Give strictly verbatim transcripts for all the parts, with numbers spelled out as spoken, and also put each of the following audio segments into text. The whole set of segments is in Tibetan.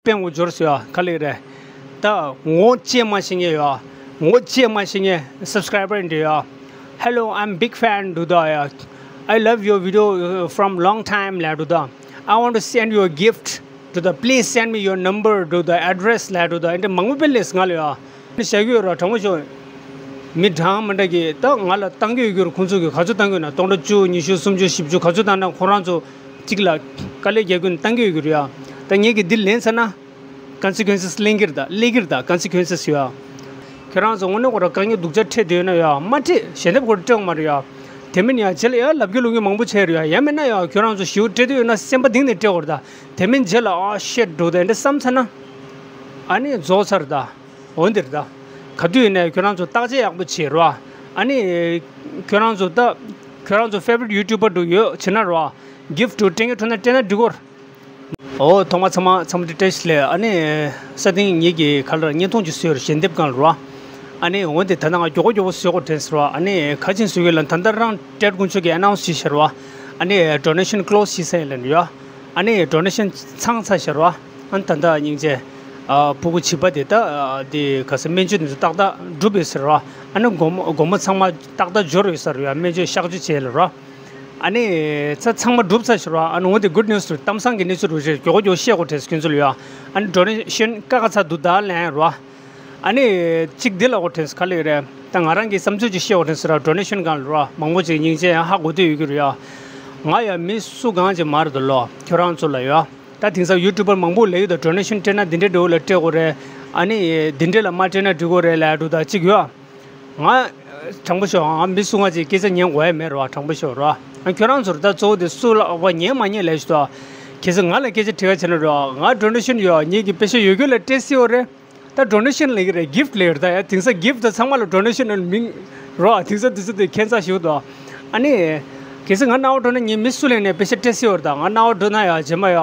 དཔེ་ངོ་སྦྱོར་ཟེར་ཡ་ག་ལེ་རེད། ད་ངོ་ཅེས་མ་ཤེས་ངེས་ཡ། ངོ་ཅེས་མ་ཤེས་ངེས་སབ་སི་ཀ་རའི་བར་འདི་ཡ། Hello, I'm big fan འདུག་ད་ཡ། I love your video, uh, from long time ལབ་འདུག་ད། I want to send you a gift འདུག་ད། Please send me your number འདུག་ད། Address ལབ་འདུག་ད། འདི་མང་པོ་དཔེ་སླེབས་ང་ལ་ཡ། ནི་བཤད་ཀྱི་ཡོད་ར། དྲང་པོ་ཤོད། མི་འདྲ་མི་འདྲ་གིས་ད་ང་ལ་བཏང་གི་ཡོད་རྒྱུ་རེད། ཁོང་ཚོ་གིས་ག་ཚོད་བཏང་གི་ཡོད་ན། སྟོང་ཕྲག་བཅུ། ཉི་ཤུ། སུམ་ཅུ། བཞི་བཅུ། ག་ཚོད་བཏང་ན་ཁོ་རང་ཚོ་གཅིག་ལ་དཀའ་ལས་རྒྱག་གི་ཡོད་ན་བཏང་གི་ཡོད་རྒྱུ་རེད་ཡ། ད་ངེད་ཀྱིས་འདི་ལེན་ཚར་ན་ཀོན་སི་ཀུན་སི་ལེན་གྱི་རེད་ད། ལེན་གྱི་རེད་ད། ཀོན་སི་ཀུན་སི་ཡ། ཁྱོད་རང་ཚོ་དངོས་གནས་ཁོ་རང་དཀའ་ངལ་སྡུག་ཅག་འཕྲད་བསྡད་ཡོད་ན་ཡ། མ་འཕྲད། ཞལ་འདེབས་ཁོ་རང་སྤྲད་དགོས་མ་རེད་ཡ། དེ་མིན་ཡ་རྗེས་ལ་ཡ་ལབ་རྒྱུ་ལབ་རྒྱུ་མང་པོ་བྱས་རེད་ཡ། ཡང་མིན་ན་ཡ་ཁྱོད་རང་ཚོ་ཞེ་པོ་སྤྲད་འདོད་ཡོད་ན་སེམས་པ་གཏིང་ནས་སྤྲད་དགོས་རེད་ད། དེ་མིན་རྗེས་ལ་ཨ་ཤེད་འགྲོ་དེ་འདྲ་བསམ་ཚར་ན་ཨ་ནི་རྫོགས་ཚར་རེད་ད། འོ་འདིར་ད། ག་དུས་ཡིན་ནའི་ཁྱོད་རང་ཚོ་བརྟག་དཔྱད་ཡག་པོ་བྱེད་རོགས། ཨ་ནི། ཁྱོད་རང་ཚོ་ད། ཁྱོད་རང་ཚོ་ཕེ་ཝ་རིཊ་ཡུ་ཊུབ་པར་འདུག་ཡོད་བྱེད་ན་རོགས། གིཕ་ཊི་འདུག་སྤྲད་ངེས་འཕྲོད་ན་སྤྲད་ན་འགྲིག་གོ། ཨོ་ཐོག་མ་ཚང་མ་ཚང་མ་བཀྲ་ཤིས་བདེ་ལེགས། ཨ་ནི། ས་སྟེང་ངེད་ཀྱི་ཁ་ལར་བརྙན་ཐུང་ཅིག་བཟོས་རོགས། ཞལ་འདེབས་སྒང་ལ་རོགས། ཨ་ནི་འོ་འདི་ད་ནང་མགྱོགས་པོ་མགྱོགས་པོ་བཟོས་གོ་དྲན་ཟེར་རོགས། ཨ་ནི་ག་ཅིན་བཟོས་གི་ལ་ད་ལྟ་རང་ཊེཌ་དཀོན་མཆོག་གིས་ཨ་ནའུན་སི་བྱས་ཤར་བ། ཨ་ནི་ཌོ་ནེ་ཤན་ཀི་ལོ་སི་བྱས་ས་ཡིན་ལ་ཡོད། ཨ་ནི་ཌོ་ནེ་ཤན་ཚང་ཚར་ཤར་བ། ཨ་ནི་ད་ལྟ་སྙིང་རྗེ། ཨ་ཕྲུ་གུ་བྱིས་པ་དེ་ད་ཨ་དེ་ག་ས་སྨན་བཅོས་དེ་ཚོ་ཏག་ཏག་འགྲུབ་ཡོད་ཟེར་བ། ཨ་ནི་སྒོར་མོ་སྒོར་མོ་ཚང་མ་ཏག་ཏག་འབྱོར་ཡོད་ཟེར་བ། སྨན་བཅོས་གཤག་བཅོས་བྱས་ལ་ར། ཨ་ནི་ཚ་ཚང་མ་འགྲུབ་ཚར་ཤར་བ། ཨ་ནི་འོ་དེ་གུཌ་ནིའུ་སི་རེད། གཏམ་བཟང་གི་གནས་ཚུལ་རེད། མགྱོགས་པོ་མགྱོགས་པོ་བཤད་དགོས་དྲན་ཁྱོད་ཚོ་ལ་ཡ། ཨ་ནི་ཌོ་ནེ་ཤན་ཀ་ཁ་ཚ་འདུག་ད་ལན་ར། ཨ་ནི་གཅིག་འདི་ལ་གོ་དྲན་ག་ལེ་རེད། ད་ང་རང་གི་བསམ་ཚུལ་ཅིག་བཤད་གོ་དྲན་ཟེར་ར། ཌོ་ནེ་ཤན་སྒང་ལ་ར་མང་པོ་ཅིག་སྙིང་རྗེ་ཡང་ཧ་གོ་འདོད་ཡོད་ཀྱི་རེད་ཡ། ང་ཡ་མི་སུ་གང་ཅིག་མ་རེད་དོ་ལོ། ཁྱོད་རང་ཚོ་ལ་ཡ། ད་དེང་སང་ཡུ་ཊུབ་པར་མང་པོ་ལས་ཡོད་ད། ཌོ་ནེ་ཤན་སྤྲད་ན་འདི་འདྲའི་འགྲོ་ལ་སྤྲད་དགོས་རེད། ཨ་ནི་འདི་འདྲའི་ལ་མ་སྤྲད་ན་འགྲིག་གོ་རེད་ལ་འགྲོ་ད་གཅིག་ཡོད། ང་དྲང་པོ་ཤོད། ང་མི་སུ་ང་ཅིག་སྐད་ཆ་ཉན་དགོས་ཡ་མེད་ར། དྲང་པོ་ཤོད་ར། ཨ་ཁྱོད་རང་ཚོར་ད་གཙོ་བོ་དེ་སུ་ལ་བ་ཉན་མ་ཉན་ལས་ཤོད་ད། ཁྱེད་ཚོ་ང་ལ་སྐད་ཆ་དྲི་ག་བྱས་ན་ར། ང་ཌོ་ནེ་ཤན་ཡོད། ངེད་ཀྱི་པེ་ཤ་ཡོད་རྒྱུ་ལ་སྤྲད་སྲིད་ཡོད་རེད། ད་ཌོ་ནེ་ཤན་ལས་ཀྱི་རེད། གིཕ་ཊི་ལས་ཀྱི་རེད་ད་ཡ། དེང་སང་གིཕ་ཊི་ད་ཚང་མ་ལ་ཌོ་ནེ་ཤན་ནི་མིང་རོ། དེང་སང་དེ་ཚོ་དེ་ཁྱད་མཚར་ཞིག་འདུག་ཨ་ནི། གལ་སྲིད་ང་རྣ་བ་འགྲོ་ན་ངས་མི་སུ་ལེན་ནས་པེ་ཤ་སྤྲད་སྲིད་ཡོད་རེད་ད། ང་རྣ་བ་འགྲོ་ན་ཡ་རྗེས་མ་ཡ།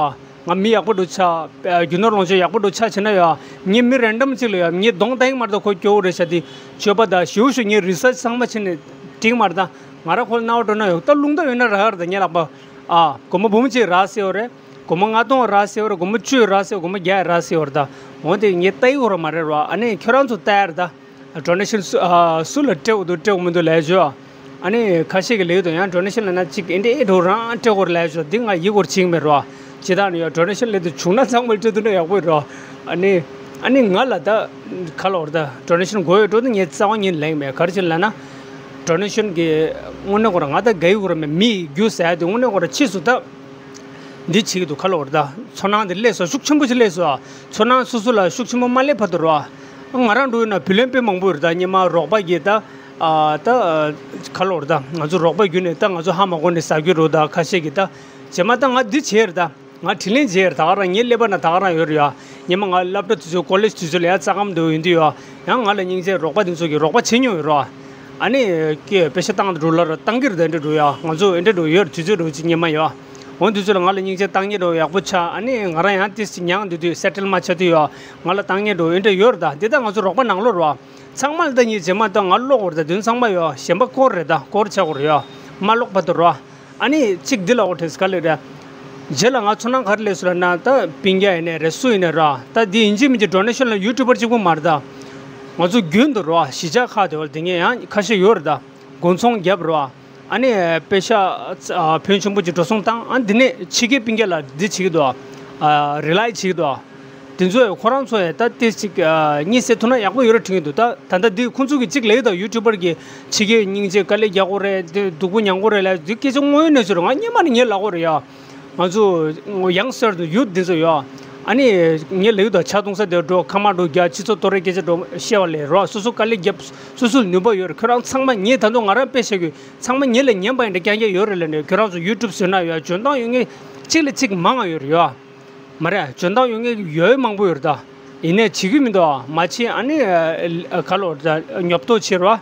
ང་མི་ཡག་པོ་འགྲོ་ཆ། རྒྱུ་ནོར་ལོངས་སྤྱོད་ཡག་པོ་འགྲོ་ཆ་བྱས་ན་ཡ། ངས་མི་རན་ཌམ་ཅིག་ལ་ཡ་ངས་གདོང་བཏང་གི་མ་རེད་ད། ཁོ་སྐྱོ་བོ་རེད་ཤག་དེ། ཆོས་པ་ད་ཞུ་ཞུ་ངས་རི་སར་ཆི་ཚང་མ་བྱས་ནས་འགྲིག་མ་རེད་ད། ང་ར་ཁོ་ལ་རྣ་བ་འགྲོ་ན་ཡ། ད་རླུང་རྟ་ཡོད་ན་རག་རེད་ད། ངས་ལག་པ། ཨ་སྒོར་མོ་འབུམ་གཅིག་རག་སྲིད་ཡོད་རེད། སྒོར་མོ་ལྔ་སྟོང་རག་སྲིད་ཡོད་རེད། སྒོར་མོ་བཅུ་རག་སྲིད། སྒོར་མོ་བརྒྱ་རག་སྲིད་ཡོད་རེད་ད། འོན་ཏེ་ངས་ལྟ་ཡི་ཡོད་ར་མ་རེད་ར། ཨ་ནི་ཁྱོད་རང་ཚོ་ལྟ་ཡ་རེད་ད། ཌོ་ནེ་ཤན་སུ་ཨ་སུ་ལ་སྤྲད་དགོས་འདུག་སྤྲད་དགོས་མི་འདུག་ལས་བྱོས། ཨ་ནི་ཁ་ཤས་ཀྱི་ལས་དོན་ཡང་ཌོ་ནེ་ཤན་ལ་ན་གཅིག་ཨེ་འདྲ་ཨེ་འགྲོ་རང་སྤྲད་དགོས་ལས་བྱོས། འདི་ང་ཡི་གོར་ཕྱིན་མེད་རོ། ཇི་ལྟར་ནི་ཡང་ཌོ་ནེ་ཤན་ལས་དོན་བྱུང་ན་ཚང་མ་སྤྲད་ཐུབ་ན་ཡག་པོ་རོ། ཨ་ནི་ཨ་ནི་ང་ལ་ད་ག་ལ་བར་ད་ཌོ་ནེ་ཤན་དགོས་ཡོད་འགྲོ་ད་ངས་རྩ་བ་ཉིད་ལེན་མེད། ག་རེ་བྱས་ལབ་ན། ཌོ་ནེ་ཤན་གྱི་དངོས་གནས་ཁོ་རང་ང་ད་དགའ་ཡི་གོ་ར་མེད། མི་ཡི་རྒྱུ་ཟེར་ཡ་དེ་དངོས་གནས་ཁོ་རང་ཕྱིས་སུ་ད། འདི་བྱེད་ཀྱི་འདུག་ག་ལ་བར་ད། ཚོར་སྣང་འདི་སླེབས་སོང་། ཤུགས་ཆེན་པོ་ཞིག་སླེབས་སོང་། ཚོར་སྣང་སོ་སོ་ལ་ཤུགས་ཆེན་པོ་མ་སླེབས་བར་དུ་རོ། ང་རང་འགྲོ་ཡོད་ན་བུ་ལོན་དཔེ་མང་པོ་ཡོད་རེད་ད། སྔོན་མ་རོགས་པ་གིས་ད། ཨ་ད། ག་ལ་བར་ད། ང་ཚོ་རོགས་པ་བརྒྱུད་ནས་ད་ང་ཚོ་ཧ་མ་གོ་ནས་ཟ་རྒྱུ་རེད་ད། ཁ་ཤས་ཀྱིས་ད། རྗེས་མ་ད་ང་འདི་བྱས་རེད་ད། ང་དྲིན་ལན་འཇལ་ཡ་རེད། ད་ག་རང་ངའི་ཀླད་པ་ན་ད་ག་རང་ཡོད་རེད་ཡ། སྔོན་མ་ང་སློབ་གྲྭ་དུས་ཚོད་ཀོ་ལེཇ་དུས་ཚོད་ལ་ཡ་རྩ་ཁྲིམས་འདུག་ཡིན་དུས་ཡ། ཡང་ང་ལ་སྙིང་རྗེ་རོགས་པ་དེ་ཚོ་གིས་རོགས་པ་བྱེད་མྱོང་ཡོད་རོ། ཨ་ནི། ཀྱེ་པེ་ཤ་བཏང་འགྲོ་ལ་ར་བཏང་གི་རེད་ད། འདྲ་འགྲོ་ཡ། ང་ཚོ་འདྲ་འགྲོ་ཡོད་རེད། དུས་ཚོད་འགྲོ་ཅིག་སྔོན་མ་ཡ། འོ་དུས་ཚོད་ལ་ང་ལ་སྙིང་རྗེ་བཏང་མཁན་འགྲོ་ཡག་པོ་ཆགས། ཨ་ནི་ང་རང་ཡང་ཏིས་ཅིག་མྱངས་འདུག་དུས་སེ་ཊལ་མ་ཆགས་དུས་ཡ། ང་ལ་བཏང་མཁན་འགྲོ་འདྲ་ཡོད་རེད་ད། འདི་ད་ང་ཚོ་རོགས་པ་ནང་ལོགས་རོ། ཚང་མ་ལ་ད་ངས་རྗེས་མ་ད་ང་ཀློག་དགོས་རེད་ད། དོན་ཚང་མ་ཡོད། གཞན་པ་སྐོར་རེད་ད། སྐོར་ཆགས་དགོས་རེད་ཡ། མ་ཀློག་བར་དུ་རོ། ཨ་ནི་གཅིག་འདི་ལ་འོ་དྲན་ག་ལེ་རེད། རྗེས་ལ་ང་ཚོར་སྣང་ག་རེ་སླེབས་སོང་ལབ་ན། ད་སྤུན་ཀྱག་ཡིན་ནའི་རེད། སུ་ཡིན་ནའི་ར། ད་འདི་ཡིན་གཅིག་མིན་གཅིག་ཌོ་ནེ་ཤན་ལ་ཡུ་ཊུབ་པར་གཅིག་པུ་མ་རེད་ད། ང་ཚོ་རྒྱུན་དུ་རོ། གཞིས་ཆགས་ཁག་དེ་བ་ལ་དེ་ངས་ཡང་ཁ་ཤས་ཡོད་རེད་ད། དགོང་ཚོང་རྒྱབ་རོ། ཨ་ནི་པེ་ཤ་ཨ་ཕོན་ཆེན་པོ་ཅིག་འགྲོ་སོང་བཏང་། ཨ་འདི་ནས་ཕྱི་རྒྱལ་སྤུན་ཀྱག་ལ་འདི་བྱེད་ཀྱི་འདུག་ཨ་རི་ལའི་བྱེད་ཀྱི་འདུག་དེ་ཚོས་ཁོ་རང་ཚོ་ཡ་ད་ཏིས་ཅིག་ཨ་གཉིད་སད་ཐུབ་ན་ཡག་པོ་ཡོད་རེད་དྲན་གྱི་འདུག་ད་ད་ལྟ་འདི་ཁོང་ཚོ་གིས་ཅིག་ལབ་ཀྱི་འདུག་ཡུ་ཊུབ་པར་གྱིས་ཕྱི་རྒྱལ་སྙིང་རྗེ་དཀའ་ལས་རྒྱག་དགོས་རེད། འདི་སྡུག་པོ་མྱང་དགོས་རེད་ལབ། འདི་སྐད་ཆ་དངོས་ཡོད་གནས་ཚུལ་རེད། ང་སྔོན་མ་ནས་ངས་ལབ་ཀྱི་ཡོད་རེད་ཡ། ང་ཚོ་ཡང་སེར་དུ་ཡུ་ཊུབ་འདི་ཚོ་ཡོད། ཨ་ནི་ངས་ལབ་ཀྱི་འདུག་ཇ་བཏུང་ས་དེར་འགྲོ། ཁ་མར་འགྲོ། རྒྱ་སྤྱི་ཚོགས་དོ་རེ་སྐད་ཆ་འགྲོ་བཤད་པ་ལས་རོ། སོ་སོ་དཀའ་ལས་རྒྱབ། སོ་སོ་ལ་ནུས་པ་ཡོད་རེད། ཁྱོད་རང་ཚང་མ་ངས་ད་དུང་ང་རང་དཔེ་བཤད་གི་ཚང་མ་ངེད་ལ་ཉན་པ་ཡིན་ན་རྐྱང་རྐྱང་ཡོད་རེད་ལབ་ནས། ཁྱོད་རང་ཚོ་ཡུ་ཊུབ་བཟོས་ན་ཡོད། འཇོན་ཐང་ཡོད་མཁན་གཅིག་ལས་གཅིག་མང་ང་ཡོད་རེད་ཡ། མ་རེད། འཇོན་ཐང་ཡོད་མཁན་ཡོད་མང་པོ་ཡོད་རེད་ད། ཡིན་ནའི་བྱེད་ཀྱི་མི་འདུག་མ་བྱེད། ཨ་ནི་ཨ་ག་ལོ་ད་ཉོབ་ཏོ་བྱེད་རོ།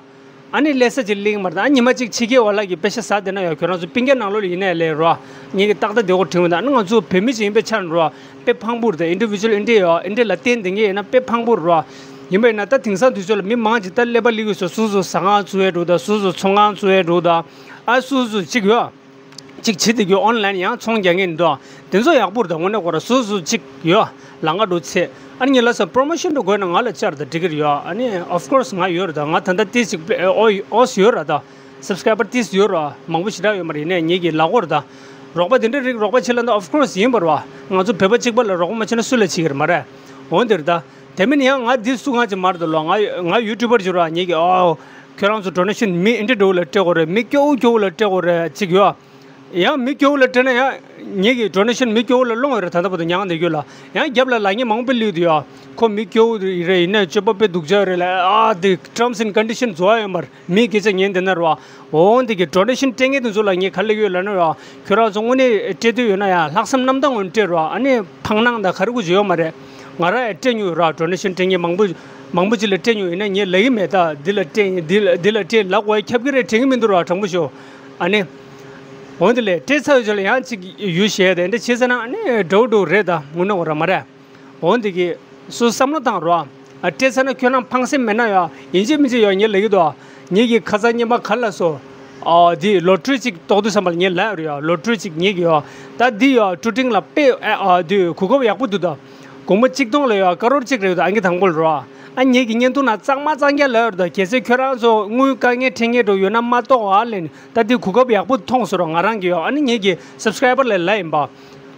ཨ་ནི་ལས་ས་ཅིག་གླེང་མ་རེད་ད། ཨ་ཉི་མ་གཅིག་ཕྱི་རྒྱལ་བ་ལ་གི་པེ་ཤ་ཟ་བསྡད་ན་ཡོད། ཁྱོད་རང་ཚོ་སྤུན་ཀྱག་ནང་ལོགས་ལ་ཡིན་ནའི་ལས་རོ། ངེད་ཀྱི་ཏག་ཏག་བདེ་པོ་དྲན་གྱི་འདུག་ཨ་ནི་ང་ཚོ་བོད་མི་ཅིག་ཡིན་པའི་ཆ་ནས་རོ། དཔེ་ཕངས་པོ་རེད་ད། ཨིན་ཌི་བི་ཇུ་ཨལ་ཨིན་ཌི་ཡ་ཨིན་ཌི་ལ་བརྟེན་བསྡད་མཁན་ཡིན་ན་དཔེ་ཕངས་པོ་རེད་རོ། ཡིན་པ་ཡིན་ན་ད་དེང་སང་དུས་ཚོད་ལ་མི་མང་ཅིག་ད་ཀླད་པ་ལི་གི་སོ་སོ་སོ་ཟ་ཁང་བཙུགས་ཡས་འགྲོ་ད། སོ་སོ་ཚོང་ཁང་བཙུགས་ཡས་འགྲོ་ད། ཨ་སོ་སོ་ཅིག་ཡོད། ཅིག་བྱེད་དེ་གི་ཨོན་ལན་ཡང་ཚོང་རྒྱག་མཁན་འདུག་དེ་ཚོ་ཡག་པོ་རེད་ད། དངོས་གནས་ཁོ་ར་སོ་སོ་ཅིག་ཡོད་ལ་ང་འགྲོ་ཚེ། ཨ་ནི་ངས་ལ་ས་པྲོ་མོ་ཤོན་འགྲོ་དགོས་ན་ང་ལ་བཅར་ད་འགྲིག་གི་རེད་ཡོད། ཨ་ནི་of course ང་ཡོད་རེད་ད། ང་ད་ལྟ་ཏིས་ཅིག་ཨོ་ཨོས་ཡོད་རེད་ད། སབ་སི་ཀ་རའི་བར་ཏིས་ཡོད་རེད། མང་པོ་ཞེ་དྲག་ཡོད་མ་རེད། ཡིན་ནའི་ངེད་ཀྱི་ལག་འོར་ད། རོགས་པ་དེ་འདྲ་རིགས་རོགས་པ་བྱེད་ལ་ད་of course ཡིན་པ་རེད་བ། ང་ཚོ་བོད་པ་གཅིག་པ་ལ་རོགས་པ་མ་བྱེད་ན་སུ་ལ་བྱེད་ཀྱི་རེད་མ་རེད། འོན་ཏེ་རེད་ད། དེ་མིན་ཡང་ང་འདི་སུ་ང་ཅིག་མར་དུ་ལོ་ང་ང་ཡུ་ཊུབ་པར་གྱུར་བ་ངེད་ཀྱི་ཨོ། ཁྱོད་རང་ཚོ་ཌོ་ནེ་ཤན་མི་ཨེ་འདྲ་འགྲོ་ལ་སྤྲད་དགོས་རེད། མི་སྐྱོ་བོ་སྐྱོ་བོ་ལ་སྤྲད་དགོས་རེད་ཅིག་ཡོད། ཡང་མི་སྐྱོ་བོ་ལ་སྤྲད་ན་ཡང་ངེད་ཀྱི་ཌོ་ནེ་ཤན་མི་སྐྱོ་བོ་ལ་སློང་ཡོད་རེད། ད་ལྟ་བར་དུ་མྱངས་བསྡད་རྒྱུ་ལ་ཡང་རྒྱབ་ལ་ལག་ཉེས་མང་པོ་སླེབས་འདུག་ཡོད། ཁོ་མི་སྐྱོ་བོ་རེད། ཡིན་ནའི་སྤྱོད་པ་དཔེ་སྡུག་ཅག་རེད་ལ་ཨ་དེ་terms and condition བཟོ་ཡ་ཡོད་མ་རེད། མིའི་སྐད་ཆ་ཉན་བསྡད་ན་རེད་བ། འོ་འདི་གི་ཌོ་ནེ་ཤན་སྤྲད་མཁན་དེ་ཚོ་ལ་ངས་ག་རེ་ལབ་ཀྱི་ཡོད་ལབ་ན་རེད་བ། ཁྱོད་རང་ཚོ་དངོས་གནས་སྤྲད་འདོད་ཡོད་ན་ཡང་ལྷག་བསམ་རྣམ་དག་ངང་སྤྲད་རོགས། ཨ་ནི་འཕང་སྣང་དང་ག་རེ་དགོས་ཀྱི་ཡོད་མ་རེད། ང་རང་ཡང་སྤྲད་མྱོང་ཡོད་ར། ཌོ་ནེ་ཤན་སྤྲད་མཁན་མང་པོ་མང་པོ་ཅིག་ལ་སྤྲད་མྱོང་ཡོད་ན་ངས་ལབ་ཀྱི་མེད་ད། འདི་ལ་སྤྲད་འདི་ལ་འདི་ལ་སྤྲད་ལབ་དགོས་ཡ་ཁྱབ་ཀྱི་རེད་དྲན་གྱི་མི་འདུག་ར། དྲང་པོ་ཤོད་ཨ་ནི། འོ་འདི་ལས་སྤྲད་ཚར་ཡོད་ཅིག་ལ་ཡང་ཅིག་ཡུལ་བཤད་དེ་འདྲ་བྱས་ཚར་ན་ཨ་ནི་འགྲོ་འགྲོ་རེད་ད། དངོས་གནས་འོ་ར་མ་རེད། འོ་འདི་གི་སུ་བསམ་བློ་བཏང་རོགས། ཨ་སྤྲད་ཚར་ན་ཁྱོད་རང་ཕངས་སེམས་མེད་ན་ཡ་ཡིན་གཅིག་མིན་གཅིག་ཡ་ངས་ལབ་ཀྱི་འདུག་ངེད་ཀྱི་ཁ་སང་སྙེ་མ་ག་ལ་སོ། ཨ་འདི་ལོ་ཊི་རི་ཅིག་གཏོགས་དུས་ཙམ་པ་ལ་ངས་ལབ་ཡོད་རེད་ཡ། ལོ་ཊི་རི་ཅིག་ངེད་ཀྱི་ཡ་ད་འདི་ཡ་ཊུ་ཊིང་ལ་དཔེ་ཨ་འདི་གོ་སྐབས་ཡག་པོ་འདུག་ད་དགོང་མོ་གཅིག་སྟོང་ལ་ཡ་ཀ་རོར་གཅིག་རེད་ཡོད་ད། ཨང་ཀི་དང་པོ་ལ་རོ། ཨ་ངེད་ཀྱི་བརྙན་ཐུང་ནང་གཙང་མ་གཙང་རྐྱང་ལབ་ཡོད་རེད་ད། གལ་སྲིད་ཁྱོད་རང་ཚོ་དངུལ་དཀའ་ངལ་འཕྲད་མཁན་འགྲོ་ཡོད་ན་མ་གཏོགས་ཨ་ལེ་ནི་ད་འདི་གོ་སྐབས་ཡག་པོ་མཐོང་སོང་ར། ང་རང་གི་ཡ་ཨ་ནི་ངེད་ཀྱི་སབ་སི་ཀ་རའི་བར་ལ་ལབ་ཡིན་པ།